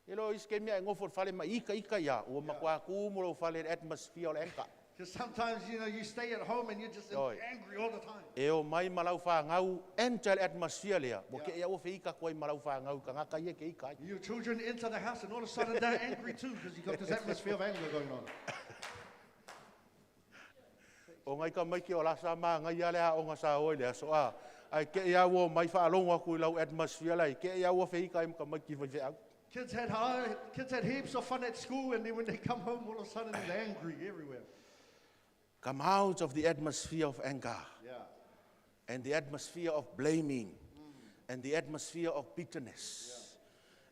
E lo iske mea e ngofo whale ma ika ika ia. Ua makua kumu lo whale atmosphere o le anger. Because sometimes, you stay at home and you're just Oi. angry all the time. E o mai malau wha ngau enter atmosphere lea. Mo ke ia o whika koe malau wha ngau ka ngaka ia ke ika ai. Your children enter the house and all of a sudden they're angry too because you've got this atmosphere of anger going on. O ngai ka mai ki o la sa ma ngai ia lea o ngā sa oi lea. So a, ai ke ia ua mai wha alongo aku i lau atmosphere lea. Ke ia ua whika ai maka mai ki whai whai au. Kids had heaps of fun at school, and then when they come home, all of a sudden they're angry everywhere. Come out of the atmosphere of anger. Yeah. And the atmosphere of blaming. And the atmosphere of bitterness.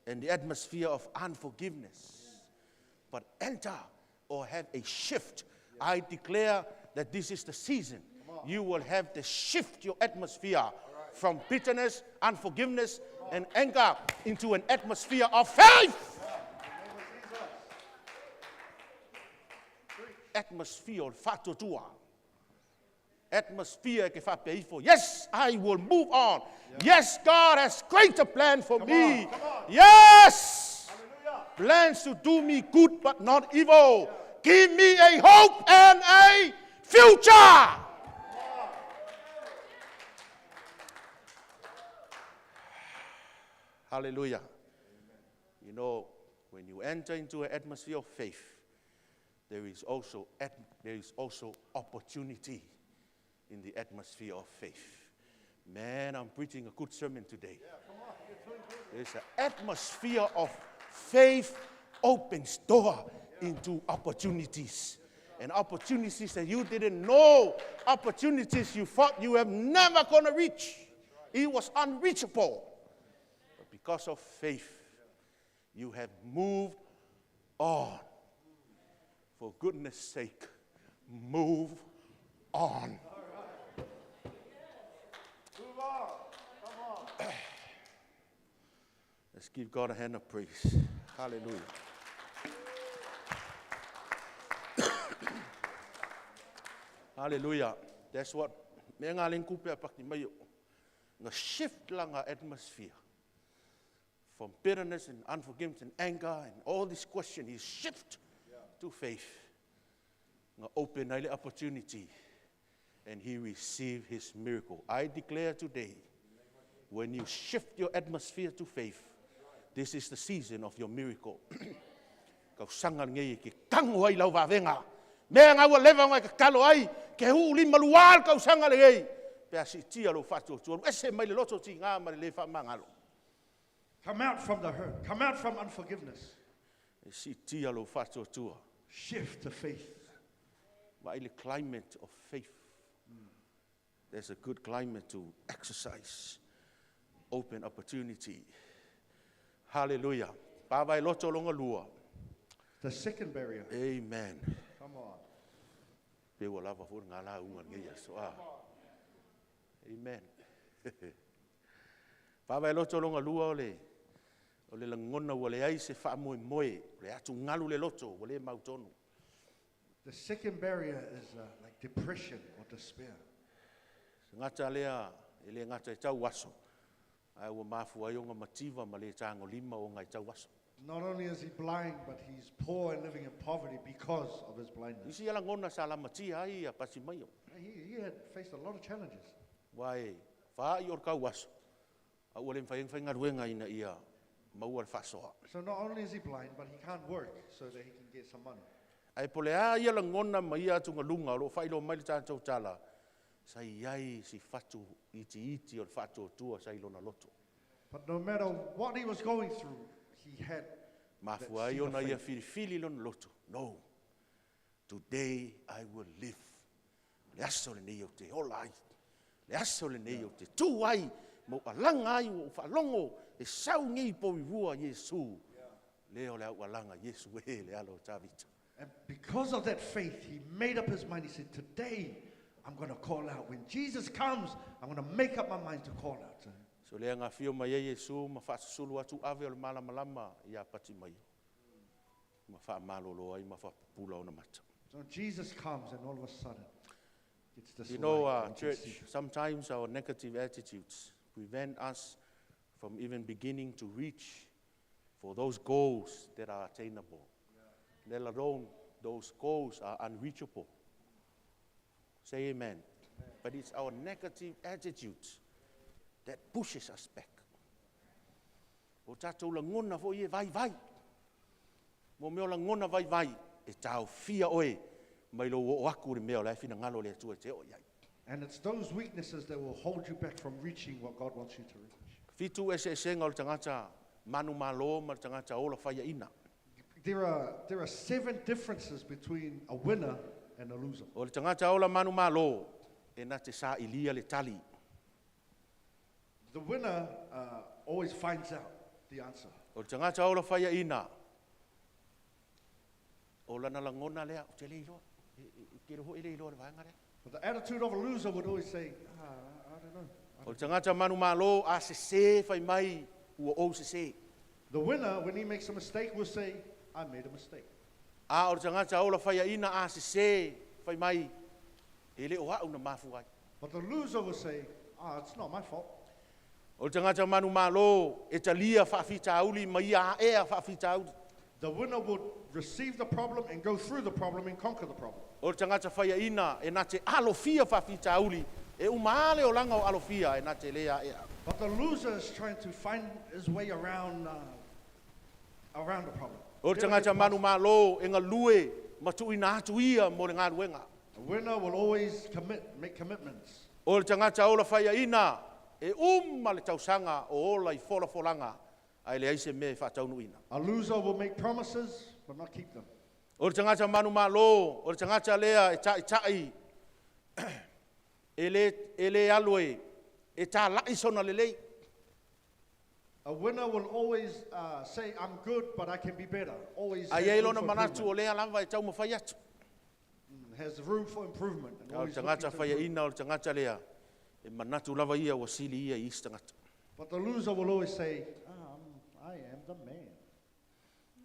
Yeah. And the atmosphere of unforgiveness. But enter or have a shift. Yeah. I declare that this is the season. Come on. You will have to shift your atmosphere All right. from bitterness, unforgiveness, and anger into an atmosphere of faith. Atmosphere of fatotua. Atmosphere ke whapeifo. Yes, I will move on. Yeah. Yes, God has greater plan for Come me. on, come on. Yes. Hallelujah. Plans to do me good but not evil. Yeah. Give me a hope and a future. Hallelujah. When you enter into an atmosphere of faith, There is also opportunity in the atmosphere of faith. Man, I'm preaching a good sermon today. There's an atmosphere of faith opens door into opportunities. And opportunities that you didn't know, opportunities you thought you have never gonna reach. It was unreachable. But because of faith, you have moved on. For goodness sake, move on. Move on. Come on. Let's give God a hand of praise. Hallelujah. Hallelujah. That's what me nga leng kupe a pakti mai o. Nga shift langa atmosphere from bitterness and unforgiveness and anger and all these questions. He shift to faith. Nga open ai le opportunity and he received his miracle. I declare today, when you shift your atmosphere to faith, this is the season of your miracle. Kau sanga ngei ke tango ai lau vavenga. Mea ngā ua leva ngai ka kalo ai, ke hu lima lual kau sanga le ngei. Pe a si tia lo whatu tu ese mai le loto ti ngā ma le le wha mangalo. Come out from the hurt. Come out from unforgiveness. E si tia lo whatu tua. Shift to faith. Vai le climate of faith. There's a good climate to exercise. Open opportunity. Hallelujah. Pa vai loto longa lua. The second barrier. Amen. Come on. Pe ua lava fo ngā la unga ngei aso. Ah. Amen. Pa vai loto longa lua o le langona ua le ai se wha moe moe. Le atu ngalu le loto, ua le mautonu. The second barrier is like depression or despair. Se ngata lea, e le ngata i tau aso. Ai ua mafu ai o ngā mativa ma le tāngo lima o ngai tau aso. Not only is he blind, but he's poor and living in poverty because of his blindness. Isi ala ngona sa la matia ai a pasi mai o. He had faced a lot of challenges. Wai, wha i o kau aso. A ua le mwhai mwhai ngaruenga ina ia maua le whasoa. So not only is he blind, but he can't work so that he can get some money. Ai po le a ia la ngona ma ia atu ngalunga o lo whailo mai le tātou tala. Sa iai si whatu iti iti o le whatu o tua sa ilona loto. But no matter what he was going through, he had Mafu that ai seed of ona ia faith. filifili lona loto. No. Today I will live. Le aso le nei o te ola ai. Le aso le nei o te tū ai. Mo alanga ai o whalongo. E sau ngei po i rua Yesu. Le o le au alanga Yesu e le alo o Tavita. And because of that faith, he made up his mind. He said, today I'm going to call out. When Jesus comes, I'm going to make up my mind to call out to him. So le anga fio mai e Yesu ma whaasusulu atu ave o le mala malama i a pati mai. Ma wha malolo ai ma wha pupula ona mata. So Jesus comes and all of a sudden, gets this You know, light and he can church, see. sometimes our negative attitudes prevent us from even beginning to reach for those goals that are attainable, let alone those goals are unreachable. Say amen. But it's our negative attitudes that pushes us back. O tātou langona fo i e vai vai. Mo meo langona vai vai, e tāu fia oe, mai lo o aku le mea o le whina ngalo le atua te o iai. And it's those weaknesses that will hold you back from reaching what God wants you to reach. Fitu ese esenga o le tangata manu malo ma le tangata ola whaia ina. There are 7 differences between a winner and a loser. O le tangata ola manu malo, e nā te sa ilia le tali. The winner always finds out the answer. O le tangata ola whaia ina, o lana langona lea, o te leiloa. E kere ho e leiloa le vaenga lea. But the attitude of a loser would always say, I don't know. O le tangata manu malo, a se se whai mai, ua o se se. The winner, when he makes a mistake, will say, I made a mistake. A o le tangata ola whaia ina, a se se whai mai, e le o au na mafu ai. But the loser will say, it's not my fault. O le tangata manu malo, e talia whaafita auli, mai a ea whaafita auli. The winner would receive the problem and go through the problem and conquer the problem. O le tangata whaia ina, e nā te alofia whaafita auli, e umaale o langa o alofia, e nā te lea ea. But the loser is trying to find his way around the problem. O le tangata manu malo, e ngā lue, ma tuuina atu ia mo le galuega. A winner will always commit, make commitments. O le tagata ola faiaina, e uma le tausaga o ola i folafolaga, ae leai se mea e faataunuuina. A loser will make promises but not keep them. O le tagata manumalo, o le tagata lea e taʻitaʻi, e lē alu e talaʻi sona lelei. A winner will always say, "I'm good, but I can be better." Always Ai has ai room lona for manatu improvement. o lea lava e taumafai atu. Has room for improvement. And A o le always looking tagata to improve. faiaina o le tagata lea, e manatu lava ia ua sili ia i isi tagata. But the loser will always say, "Ah, I am the man."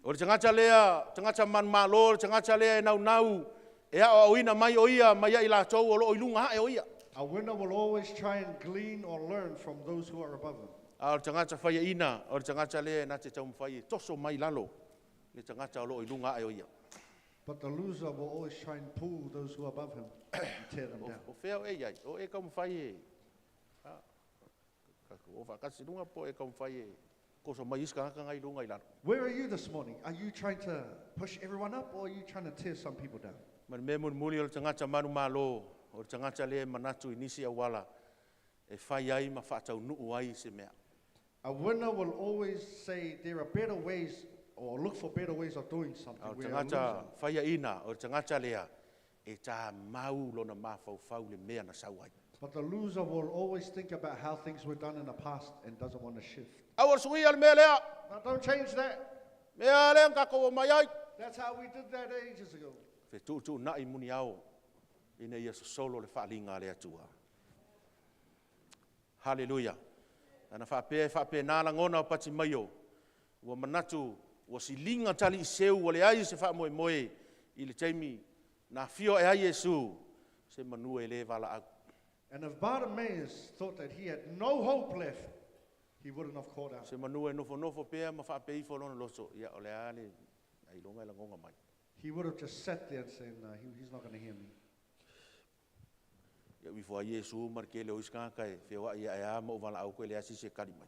O le tagata lea, tagata manumalo, le tagata lea e naunau, e aoaoina mai o ia, mai ai latou o loo i luga ae o ia. A winner will always try and glean or learn from those who are above him. A o le tagata faiaina, o le tagata lea e na te taumafai e toso mai lalo, le tagata o loo i luga ae o ia. But the loser will always try and pull those who are above him and tear them down. O fea o e iai, o e taumafai e, o faakasi luga po e taumafai e, koso mai isi tagata ngai luga i lalo. Where are you this morning? Are you trying to push everyone up or are you trying to tear some people down? Ma le mea mulimuli o le tagata manumalo, o le tagata lea e manatu i nisi auala, e fai ai ma faataunuu ai se mea. A winner will always say there are better ways or look for better ways of doing something. A o le Where a tagata loser, faiaina, o le tagata lea, e tā mau lona mafaufau le mea na sau ai. But the loser will always think about how things were done in the past and doesn't want to shift. Aua le suia le mea lea, Now, don't change that. mea lea na tatou o mai ai. That's how we did that ages ago. Fetuutuunai muniao, ina ia sosolo le faaliga a le Atua. Haleluia. Ana faapea e faapena lagona o Patimaio, ua manatu, ua siliga tali i seu, ua leai se faamoemoe i le taimi, na afio e ai Iesu, se manu e lē valaau. And if Bartimaeus thought that he had no hope left, he wouldn't have called out. Se manu e nofonofo pea ma faapeifo lona loto, ia o le a le, ailoga e lagoga mai. He would have just sat there and said, "No, he's not going to hear me." Ia uifo ai Iesu ma le kele o isi tagata e feoai ia e a ma ou valaau koe le asi se kali mai.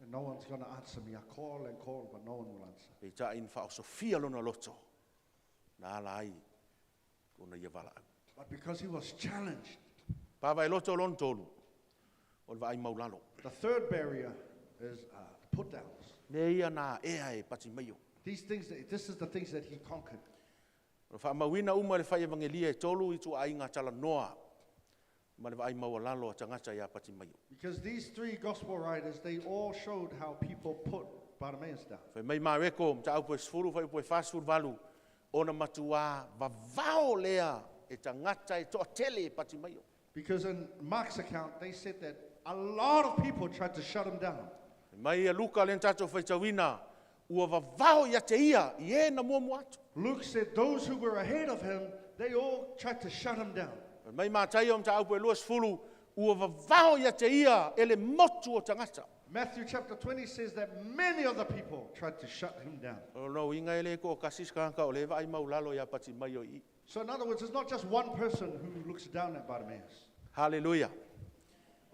And no one's going to answer me. I call and call, but no one will answer. Peitai na faaosofia lona loto, na ala ai ona ia valaau. But because he was challenged, Pava e loto lona tolu, o le vaai maulalo. The third barrier is put downs. Mea ia na ea e Patimaio. This is the things that he conquered. O le faamauina uma le fai evangelia e tolu i tuaaiga talanoa ma le vaai maualalo a tagata iā Patimaio. Because these three gospel writers, they all showed how people put Bartimaeus down. Fai mai Mareko, mataupu e 10, fuaiupu e 48, ona matuā vavao lea e tagata e toatele e Patimaio. Because in Mark's account, they said that a lot of people tried to shut him down. Fai mai ia Luka le tatou faitauina, ua vavao ia te ia, i e na muamua atu. Luke said those who were ahead of him, they all tried to shut him down. Fai mai Mataio mataupu e 20, ua vavao ia te ia e le motu o tagata. Matthew chapter 20 says that many other people tried to shut him down. O lona uiga e lē toatasi se tagata o lē vaai maulalo iā Patimaio i. So, in other words, it's not just one person who looks down at Bartimaeus. Haleluia.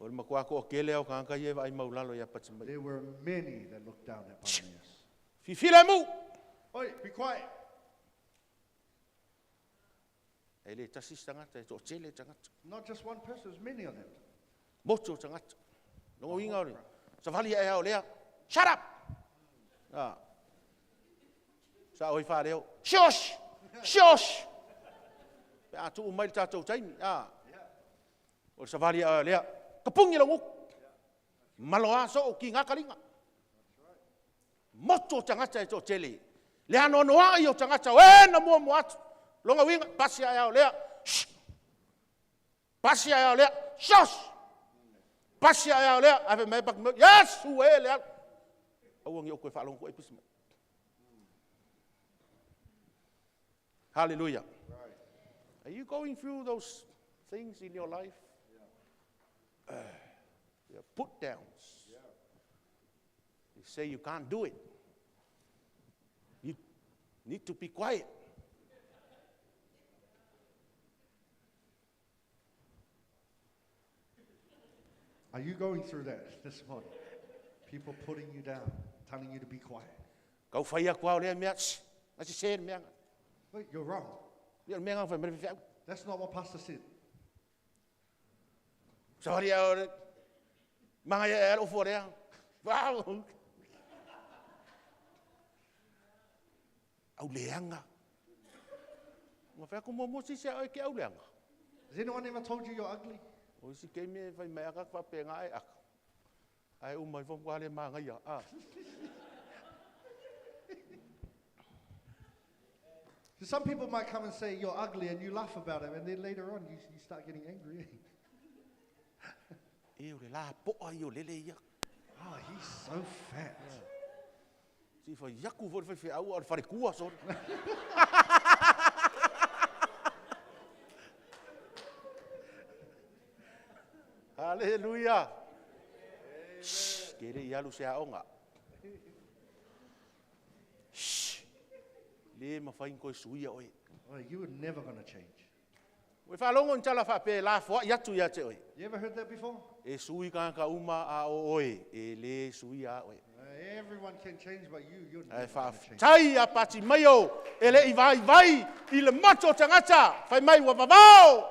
O le matuā toatele o tagata ia e vaai maulalo iā Patimaio. There were many that looked down at Bartimaeus. Fifila e mu! Oi, be quiet. E lē tasi se tagata e toatele tagata. Not just one person, there's many of them. Motu o tagata. Lona uiga o le. Savali e ao lea. Shut up! Ah. Sa oi whāreo. Shush! Shush! Pe a tuu mai le tātou taimi. Ah. O le savali e lea. Kapungi lau uku. Malo a so o ki ngā karinga. Motu o tagata e toatele. Le ano ano ai o tagata o e na mua mua atu. Lona uiga, pasi a ao lea. Shh! Pasi a ao lea. Shush! Pasi a ao lea. Ave mai pak yes, ue le al. Aua ngi o koe whaalongo koe pisi mai. Hallelujah. Are you going through those things in your life? Yeah, put downs. They say you can't do it. You need to be quiet. Are you going through that this morning? People putting you down, telling you to be quiet. Kau whai aku au lea mea, shh, na si se mea. Wait, you're wrong. Ia o le mea nga fai mai le faifeau. That's not what pastor said. Savali a o le magaia ea le ofu o lea. Wow! Auleaga. Ua fai atu muamua sisi a oe ke auleaga. Has anyone ever told you you're ugly? O isi taimi e fai mai aka faapena e aka. Ae uma ifo matua le magaia. Ah. So some people might come and say you're ugly and you laugh about it, and then later on you start getting angry. E o le lapoa ia o lele ia. Oh, he's so fat. Si fai aku foi le faifeau a o le falekua sole. Haleluia. Shh, ke le i alu se aoga. Shh. Le mafai ona toe suia oe. Oh, you were never going to change. Ua e faalogo i ni tala faapea e lafoai atu ia te oe. You ever heard that before? E sui tagata uma a o oe, e le suia a oe. Everyone can change, but you, you're Ae never going to change. faafetai a Patimaio e le i vaivai i le mato o tagata, fai mai ua vavao.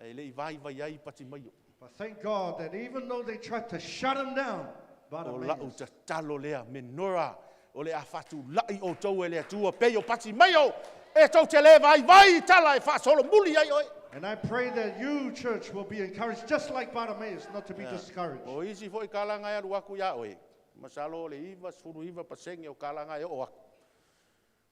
E le i vaivai ai Patimaio. But thank God that even though they tried to shut him down, O lau Bartimaeus, tatalo lea, Menora, o le a faatulai outou e le Atua, pei o Patimaio, e tou te le vaivai i tala e faasolomuli ai oe. And I pray that you, church, will be encouraged, just like Bartimaeus, not to be discouraged. O isi foi kalaga e alu aku iā oe, masalo o le 99% o kalaga e oo aku,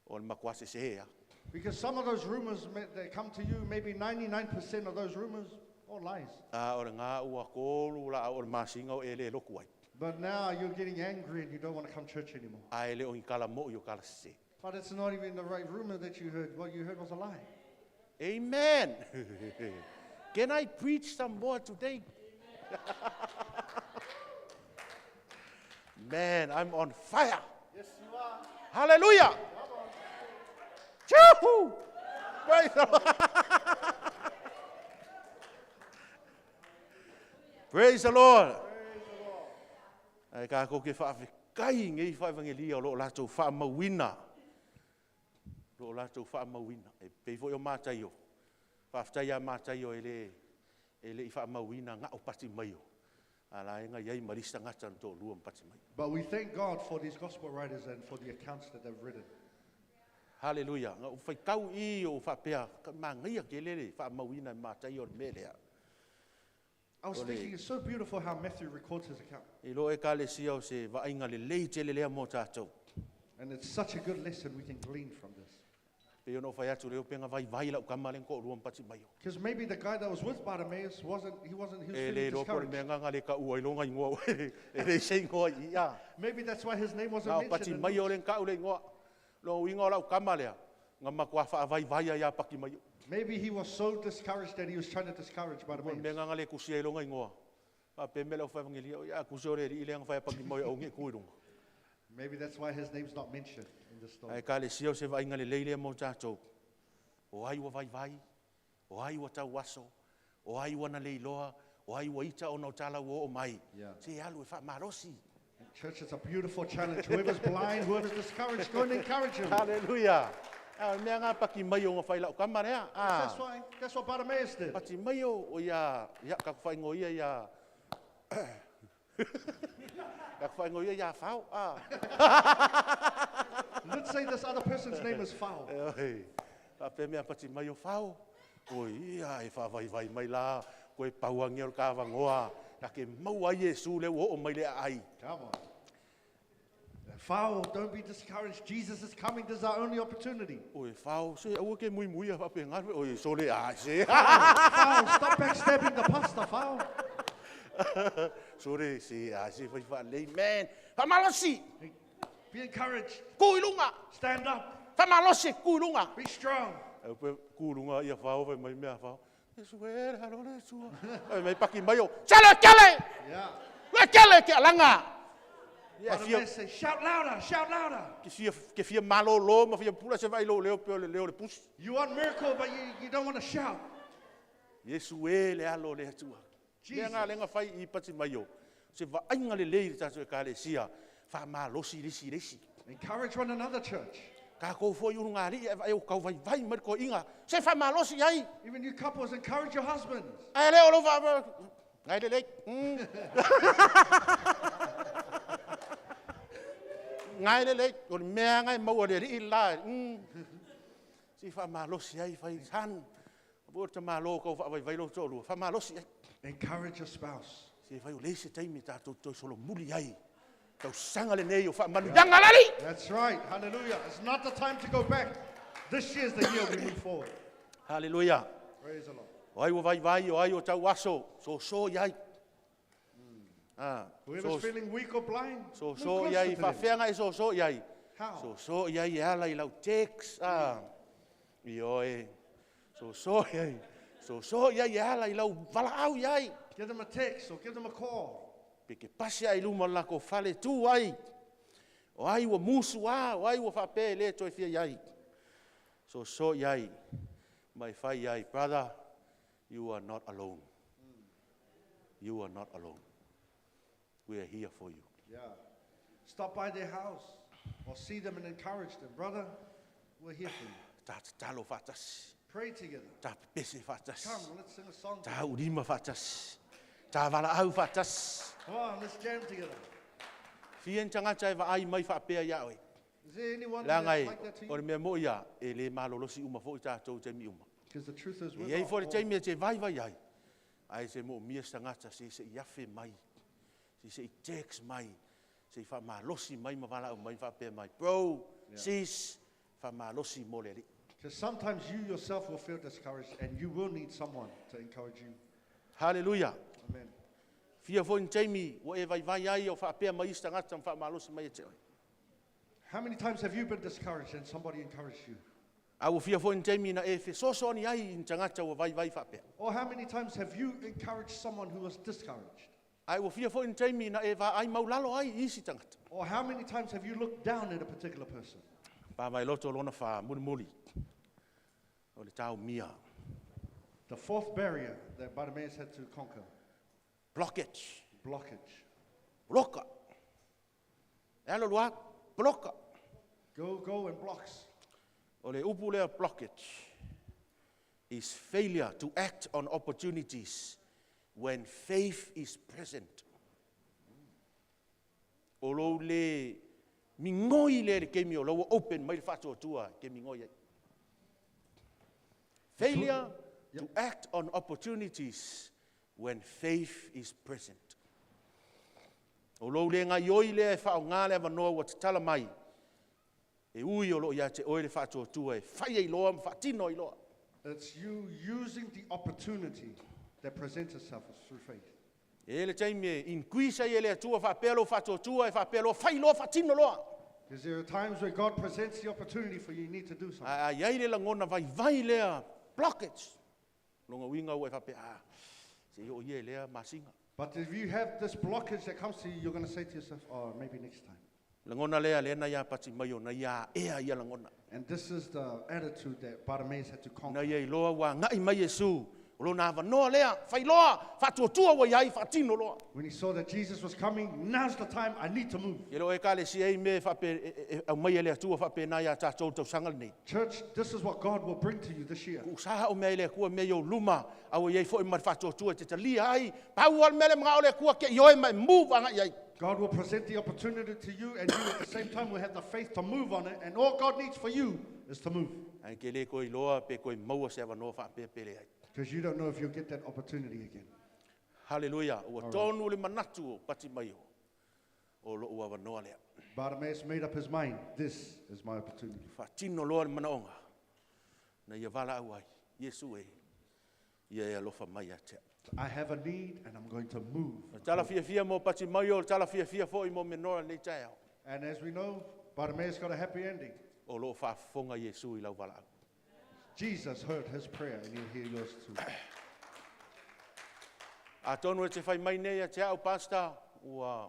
o le matua sesē lava. Because some of those rumors that come to you, maybe 99% of those rumors are lies. A o lena ua tolu laau o le masina o e le lotu ai. But now you're getting angry and you don't want to come to church anymore. Ae le o ni tala mo'i o tala sesē. But it's not even the right rumor that you heard. What you heard was a lie. Amen. Can I preach some more today? Man, I'm on fire. Yes, you are. Hallelujah. Choo! Praise the Lord. Praise the Lord. Ae tatou te faafetai i nei faevagelia o lo o latou faamauina. O lo o latou faamauina. E pei foi o Mataio. Faafetai ia Mataio e le, e le i faamauina na o Patimaio. A la e na i ai ma le isi tagata na toalua ma Patimaio. But we thank God for these gospel writers and for the accounts that they've written. Haleluia. Na ou faitau i i ou faapea, ka manaia tele le faamauina e Mataio o le mea lea. I was O le. thinking it's so beautiful how Matthew records his account. I lou Ekalesia o se vaaiga lelei tele lea mo tatou. And it's such a good lesson we can glean from this. Pei ona ou fai atu, le upega vaivai lau tama lea na toalua ma Patimaio. Because maybe the guy that was with Bartimaeus wasn't, he wasn't, he was E feeling le iloa po o le discouraged. mea nga le taua ai lona igoa e leai se igoa i i a. Maybe that's why his name wasn't Na o mentioned in Patimaio lea na tau le igoa. Lona uiga o lau tama lea, na matua faavaivai ai ia Patimaio. Maybe he was so discouraged that he was trying to discourage Po o le mea Bartimaeus. nga le tusia ai lona igoa. Faapea mea le aufaivagelia, oi a tusia o le alii lea na fai a Patimaio aua ne i tu i luga. Maybe that's why his name's not mentioned in the story. Ae Ekalesia o se vaaiga lelei lea mo tatou. O ai ua vaivai, o ai ua tauaso, o ai ua na leiloa, o ai ua ita ona o tala ua oo mai. Yeah. Se alu e faamalosi. Church, it's a beautiful challenge. Whoever's blind, whoever's discouraged, go and encourage him. Haleluia! A o le mea nga Patimaio na fai lau tama lea. A. That's why, that's what Bartimaeus did. Patimaio o ia, ia ka ku whaingo ia ia ka ku whaingo ia ia Fao. A. Let's say this other person's name is Fao. E oi, faapea mea Patimaio Fao. Oi ia e faavaivai mai la, koe pauangia o le kavagoa, ta ke maua ai Iesu lea ua oo mai le aai. Come on. Fao, don't be discouraged. Jesus is coming. This is our only opportunity. Oi Fao, se aua ke muimui a faapea ngā, oi sole a se. Fao, stop backstabbing the pastor, Fao. Sole se a se fai faalelei, man. Faamalosi. Be encouraged. Ku i luga. Stand up. Faamalosi, ku i luga. Be strong. Ai pe ku i luga ia Fao fai mai mea Fao. Iesu e le alo le Atua. Fai mai paki mai o, Sele kele! Yeah. Le kele ke alanga! Ia fia Bartimaeus say, shout louder, shout louder. ke fia ke fia malōlō ma fia pula se vaai lou leo pei o le leo o le pusi. You want miracle, but you don't want to shout. Iesu e le alo o le Atua. Mea Jesus. ngā lenga fai i pati mai o. Se vaaiga lelei le tatou ekalesia, faamalosi le isi i le isi. Encourage one another, church. Tatou foi ulugalii ae vaai ua tauvaivai mai le toeaina. Se faamalosi i ai. Even you couples, encourage your husbands. Ae le o lou faa... Ngai lelei. Ngai lelei. O le mea lava e maua e le alii le la. Se faamalosi ai, fai san. O le tamalo tau faavaivai lou toalua. Faamalosi ai. Encourage your spouse. Se fai o le isi taimi tatou toe solomuli ai. Tausaga lenei o faamanuiaga a le Alii. That's right. Hallelujah. It's not the time to go back. This year's the year we move forward. Hallelujah. Praise the Lord. O ai ua vaivai, o ai o tau aso, soso i ai. Ah, Whoever's so, feeling weak or blind, so move so closer i ai, to them. faafeaga e soso i ai. How? Soso i ai e ala i lau text. Ah, i oe. Soso i ai. Soso i ai e ala i lau valaau i ai. Give them a text or give them a call. Pe ke pasi ai luma o le latou fale tu ai. O ai ua musu a, o ai ua faapea e le toe fia i ai. Soso i ai, ma e fai i ai, brother, you are not alone. You are not alone. We are here for you. Yeah. Stop by their house or see them and encourage them. Brother, we're here for you. Ta tatalo faatasi, Pray together. ta pepese faatasi, Come, let's sing a song. ta ulima faatasi, ta valaau faatasi. Come on, let's jam together. Fia ni tagata e vaai mai faapea ia oe. Is there anyone Leaga that's e, like that to o you? le mea moi ia, e le malolosi uma foi tatou taimi uma. Because the truth is, E we're iai not foi le all. taimi e te vaivai ai, ae se moomia se tagata se se i afe mai, se se i text mai, se i faamalosi mai ma valaau mai faapea mai. Bro, sis, faamalosi mo le Alii. Because sometimes you yourself will feel discouraged and you will need someone to encourage you. Hallelujah. Amen. Fia foi ni taimi ua e vaivai ai o faapea mai isi tagata ma faamalosi mai e te oe. How many times have you been discouraged and somebody encouraged you? A ua fia foi ni taimi na e fesoasoani ai i ni tagata ua vaivai faapea. Or how many times have you encouraged someone who was discouraged? Ae ua fia foi ni taimi na e vaai maulalo ai i isi tagata. Or how many times have you looked down at a particular person? Pa mai loto lona wha mulimuli. O le taumia. The fourth barrier that Bartimaeus had to conquer, Blockage. blockage. Bloka. E alo lua, bloka. Go, go, and blocks. O le upu lea blockage is failure to act on opportunities when faith is present. O lou le migoi lea i le taimi o lau ua open mai le faatuatua e te migoi ai. Failure to act on opportunities when faith is present. O lou le gaioi lea e faaaoga le avanoa ua tatala mai, e ui o loo ia te oe le faatuatua e fai ai loa ma faatino ai loa. It's you using the opportunity that presents itself through faith. E le taimi e increase ai e le Atua faapea lou faatuatua e faapea loa fai loa faatino loa. Because there are times where God presents the opportunity for you, you need to do something. A iai le lagona vaivai lea blockage. Longa uiga ua e faapea, ah, se i oo ia i lea masina. But if you have this blockage that comes to you, you're going to say to yourself, oh, maybe next time. Lagona lea lea na ia Patimaio na ia ea ia lagona. And this is the attitude that Bartimaeus had to Na conquer. ia iloa ua agai mai Iesu. O lona avanoa lea, fai loa, faatuatua ua iai, faatino loa. When he saw that Jesus was coming, now's the time, I need to move. E loo ekalesia e i mea e faape, e, e, e, aumai e le Atua faapena ia tatou tausaga lenei. Church, this is what God will bring to you this year. Tuusa o mea i le Atua mea i ou luma, a ua iai foi ma le faatuatua e te talia ai. Pau lava le mea lea e manao le Atua ke i oe ma e move agai ai. God will present the opportunity to you, and you at the same time will have the faith to move on it, and all God needs for you is to move. Ae ke le koe iloa pe koe maua se avanoa faapea pe leai. Because you don't know if you'll get that opportunity again. Hallelujah. Ua tonu le manatu o Patimaio o lou avanoa lea. Bartimaeus made up his mind, this is my opportunity. Faatino loa le manaoga na ia valaau ai, Iesu e, ia e alofa mai ia te au. I have a need and I'm going to move. O le tala fiafia mo Patimaio, o le tala fiafia foi mo Menora lenei taeao. And as we know, Bartimaeus got a happy ending. O loo faafofoga Iesu i lau valaau. Jesus heard his prayer and he'll hear yours too. Atonu e te fai mai nei ia te au, Pastor, ua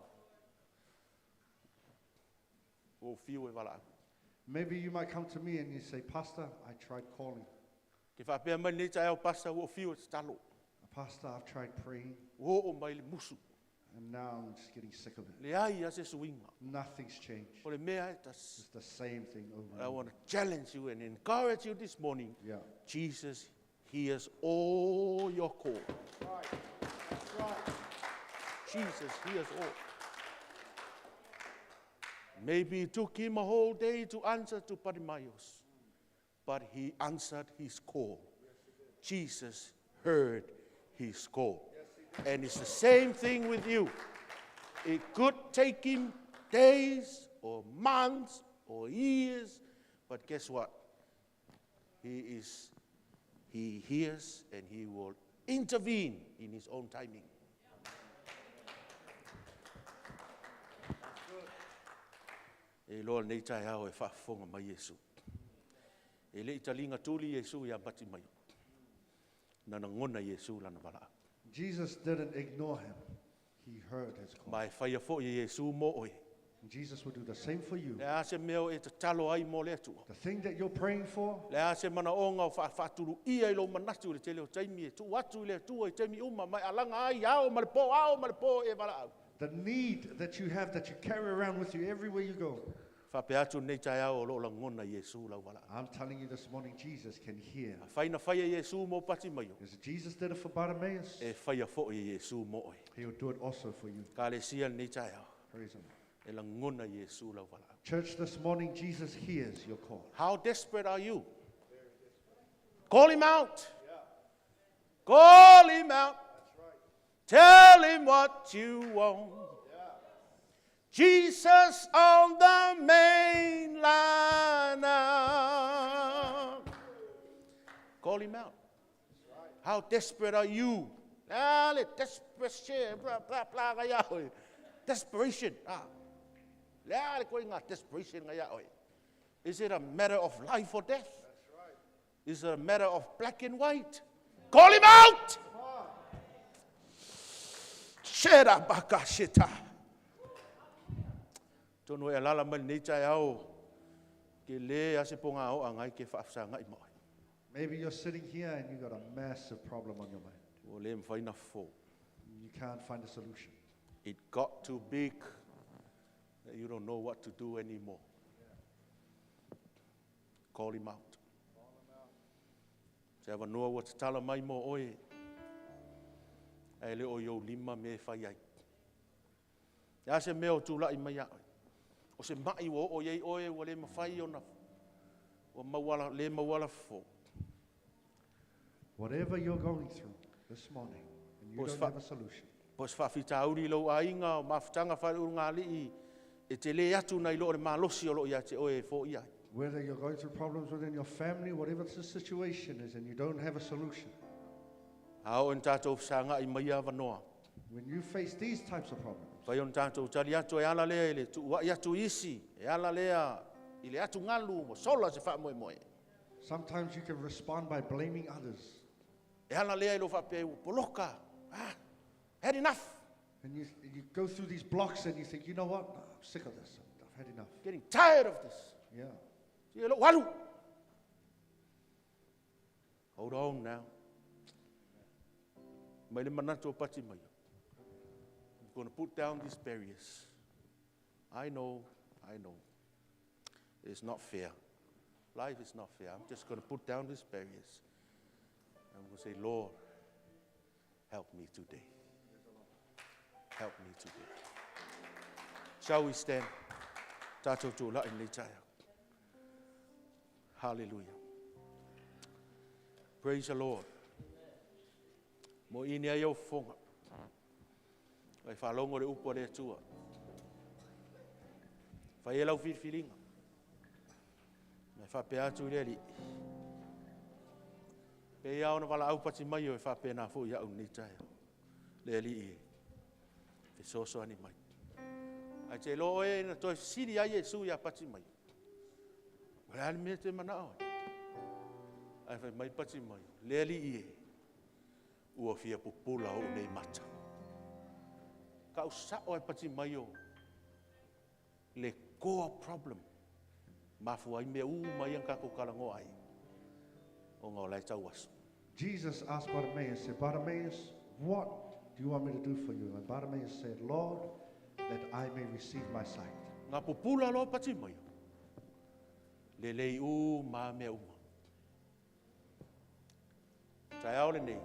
ua fiu e valaau. Maybe you might come to me and you say, Pastor, I tried calling. Ke faapea mai lenei taeao, Pastor, ua fiu e tatalo. Pastor, I've tried praying. Ua oo mai le musu. And now I'm just getting sick of it. Leai a se suiga. Nothing's changed. O le mea e tasi. It's the same thing over and I over. want to challenge you and encourage you this morning. Yeah. Jesus hears all your call. Jesus hears all. Maybe it took him a whole day to answer to Bartimaeus, but he answered his call. Jesus heard his call. And it's the same thing with you. It could take him days or months or years, but guess what? He hears and he will intervene in his own timing. E loa nei tai au e whaafonga mai Iesu. E le italinga tuli Iesu ia bati mai. Nana ngona Iesu lana wala. Jesus didn't ignore him. He heard his call. Ma e whaia fo i Iesu mo oe. And Jesus will do the same for you. Le a se meo e te talo ai mo le atua. The thing that you're praying for, Le a se mana onga o whaaturu ia i lo manatu le tele o taimi e tu atu i le atua i taimi uma mai alanga ai ao ma le po ao ma le po e wala au. the need that you have that you carry around with you everywhere you go. Whape atu nei tai ao o lo la ngona Iesu lau wala. I'm telling you this morning, Jesus can hear. Whaina whaia Iesu mo pati mai o. As Jesus did it for Bartimaeus, E whaia fo i Iesu mo oe. he'll do it also for you. Ka le sia nei tai ao. Praise him. E la ngona Iesu lau wala. Church, this morning, Jesus hears your call. How desperate are you? Call him out. Call him out. Tell him what you want. Jesus on the main line now. Call him out. How desperate are you? Ah, le desperation, blah, blah, blah, nga ia oe. Desperation. Ah. Le a le koe ngā desperation nga ia oe. Is it a matter of life or death? Is it a matter of black and white? Call him out! Shera baka shita. Tono e alala mai nei tai ao. Ke le ase ponga o angai ke whaafsanga i moi. Maybe you're sitting here and you've got a massive problem on your mind. O le mwhaina fo. You can't find a solution. It got too big that you don't know what to do anymore. Call him out. Se awa noa ua tatala mai mo oe. Ai le o iau lima me whai ai. Ia se mea o tūlai mai a oe. O se mai ua o iei oe ua le mawhai ona. Ua mauala, le mauala fo. Whatever you're going through this morning, and you Os don't fa- have a solution, Po se whawhita auri lau ainga o mafutanga whare uru ngā li'i e te le atu nei lo o le malosi o lo ia te oe e fo ia. whether you're going through problems within your family, whatever the situation is, and you don't have a solution, A o en tātou whasanga i mai awanoa. when you face these types of problems, Whai on tātou tali atu e ala lea i le tu wai atu isi, e ala lea i le atu ngalu mo sola se wha moe moe. sometimes you can respond by blaming others. E ala lea i lo whapea ua poloka. Ah, had enough. And you go through these blocks and you think, you know what? I'm sick of this. I've had enough. Getting tired of this. Yeah. Si lo walu. Hold on now. Mai le manatu o pati mai. I'm going to put down these barriers. I know, I know. It's not fair. Life is not fair. I'm just going to put down these barriers. I'm going to say, Lord, help me today. Help me today. Shall we stand? Tātou tū la in le. Hallelujah. Praise the Lord. Mo ini ai au fonga. Ai whalongo le upo le atua. Whai e lau whiriwhiringa. Me whapea atu i le ali. Pe ia ona wala au pati mai o e whapea nā fo ia au nei tai. Le ali i. Fe soso ani mai. Ai te lo e na toi siri ai e su ia pati mai. Wala ali mea te mana oe. Ai whai mai pati mai. Le ali i e. Ua fia pupula o nei mata. Ka usao e pati mai o. Le core problem. Mafu ai mea u mai ang kako kalango ai. O ngā lai tau aso. Jesus asked Bartimaeus, said, Bartimaeus, what do you want me to do for you?" And Bartimaeus said, "Lord, that I may receive my sight." Ngā pupula lo pati mai. Le lei u ma mea uma. Taeao lenei.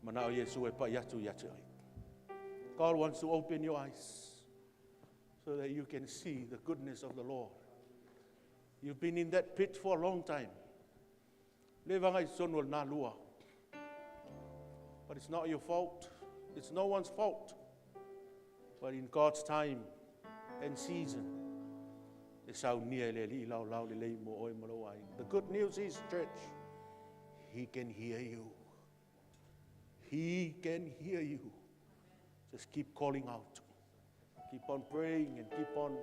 Manao Iesu e pai atu ia te oe. God wants to open your eyes so that you can see the goodness of the Lord. You've been in that pit for a long time. Le vanga i sonu o nā lua. But it's not your fault. It's no one's fault. But in God's time and season, e saunia e le Alii lau lau le lei mo oe ma lou aiga. The good news is, church, He can hear you. He can hear you. Just keep calling out. Keep on praying and keep on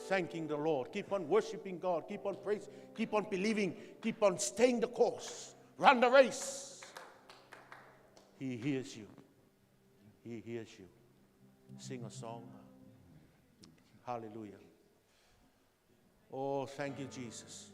thanking the Lord. Keep on worshiping God. Keep on praising. Keep on believing. Keep on staying the course. Run the race. He hears you. He hears you. Sing a song. Hallelujah. Oh, thank you, Jesus.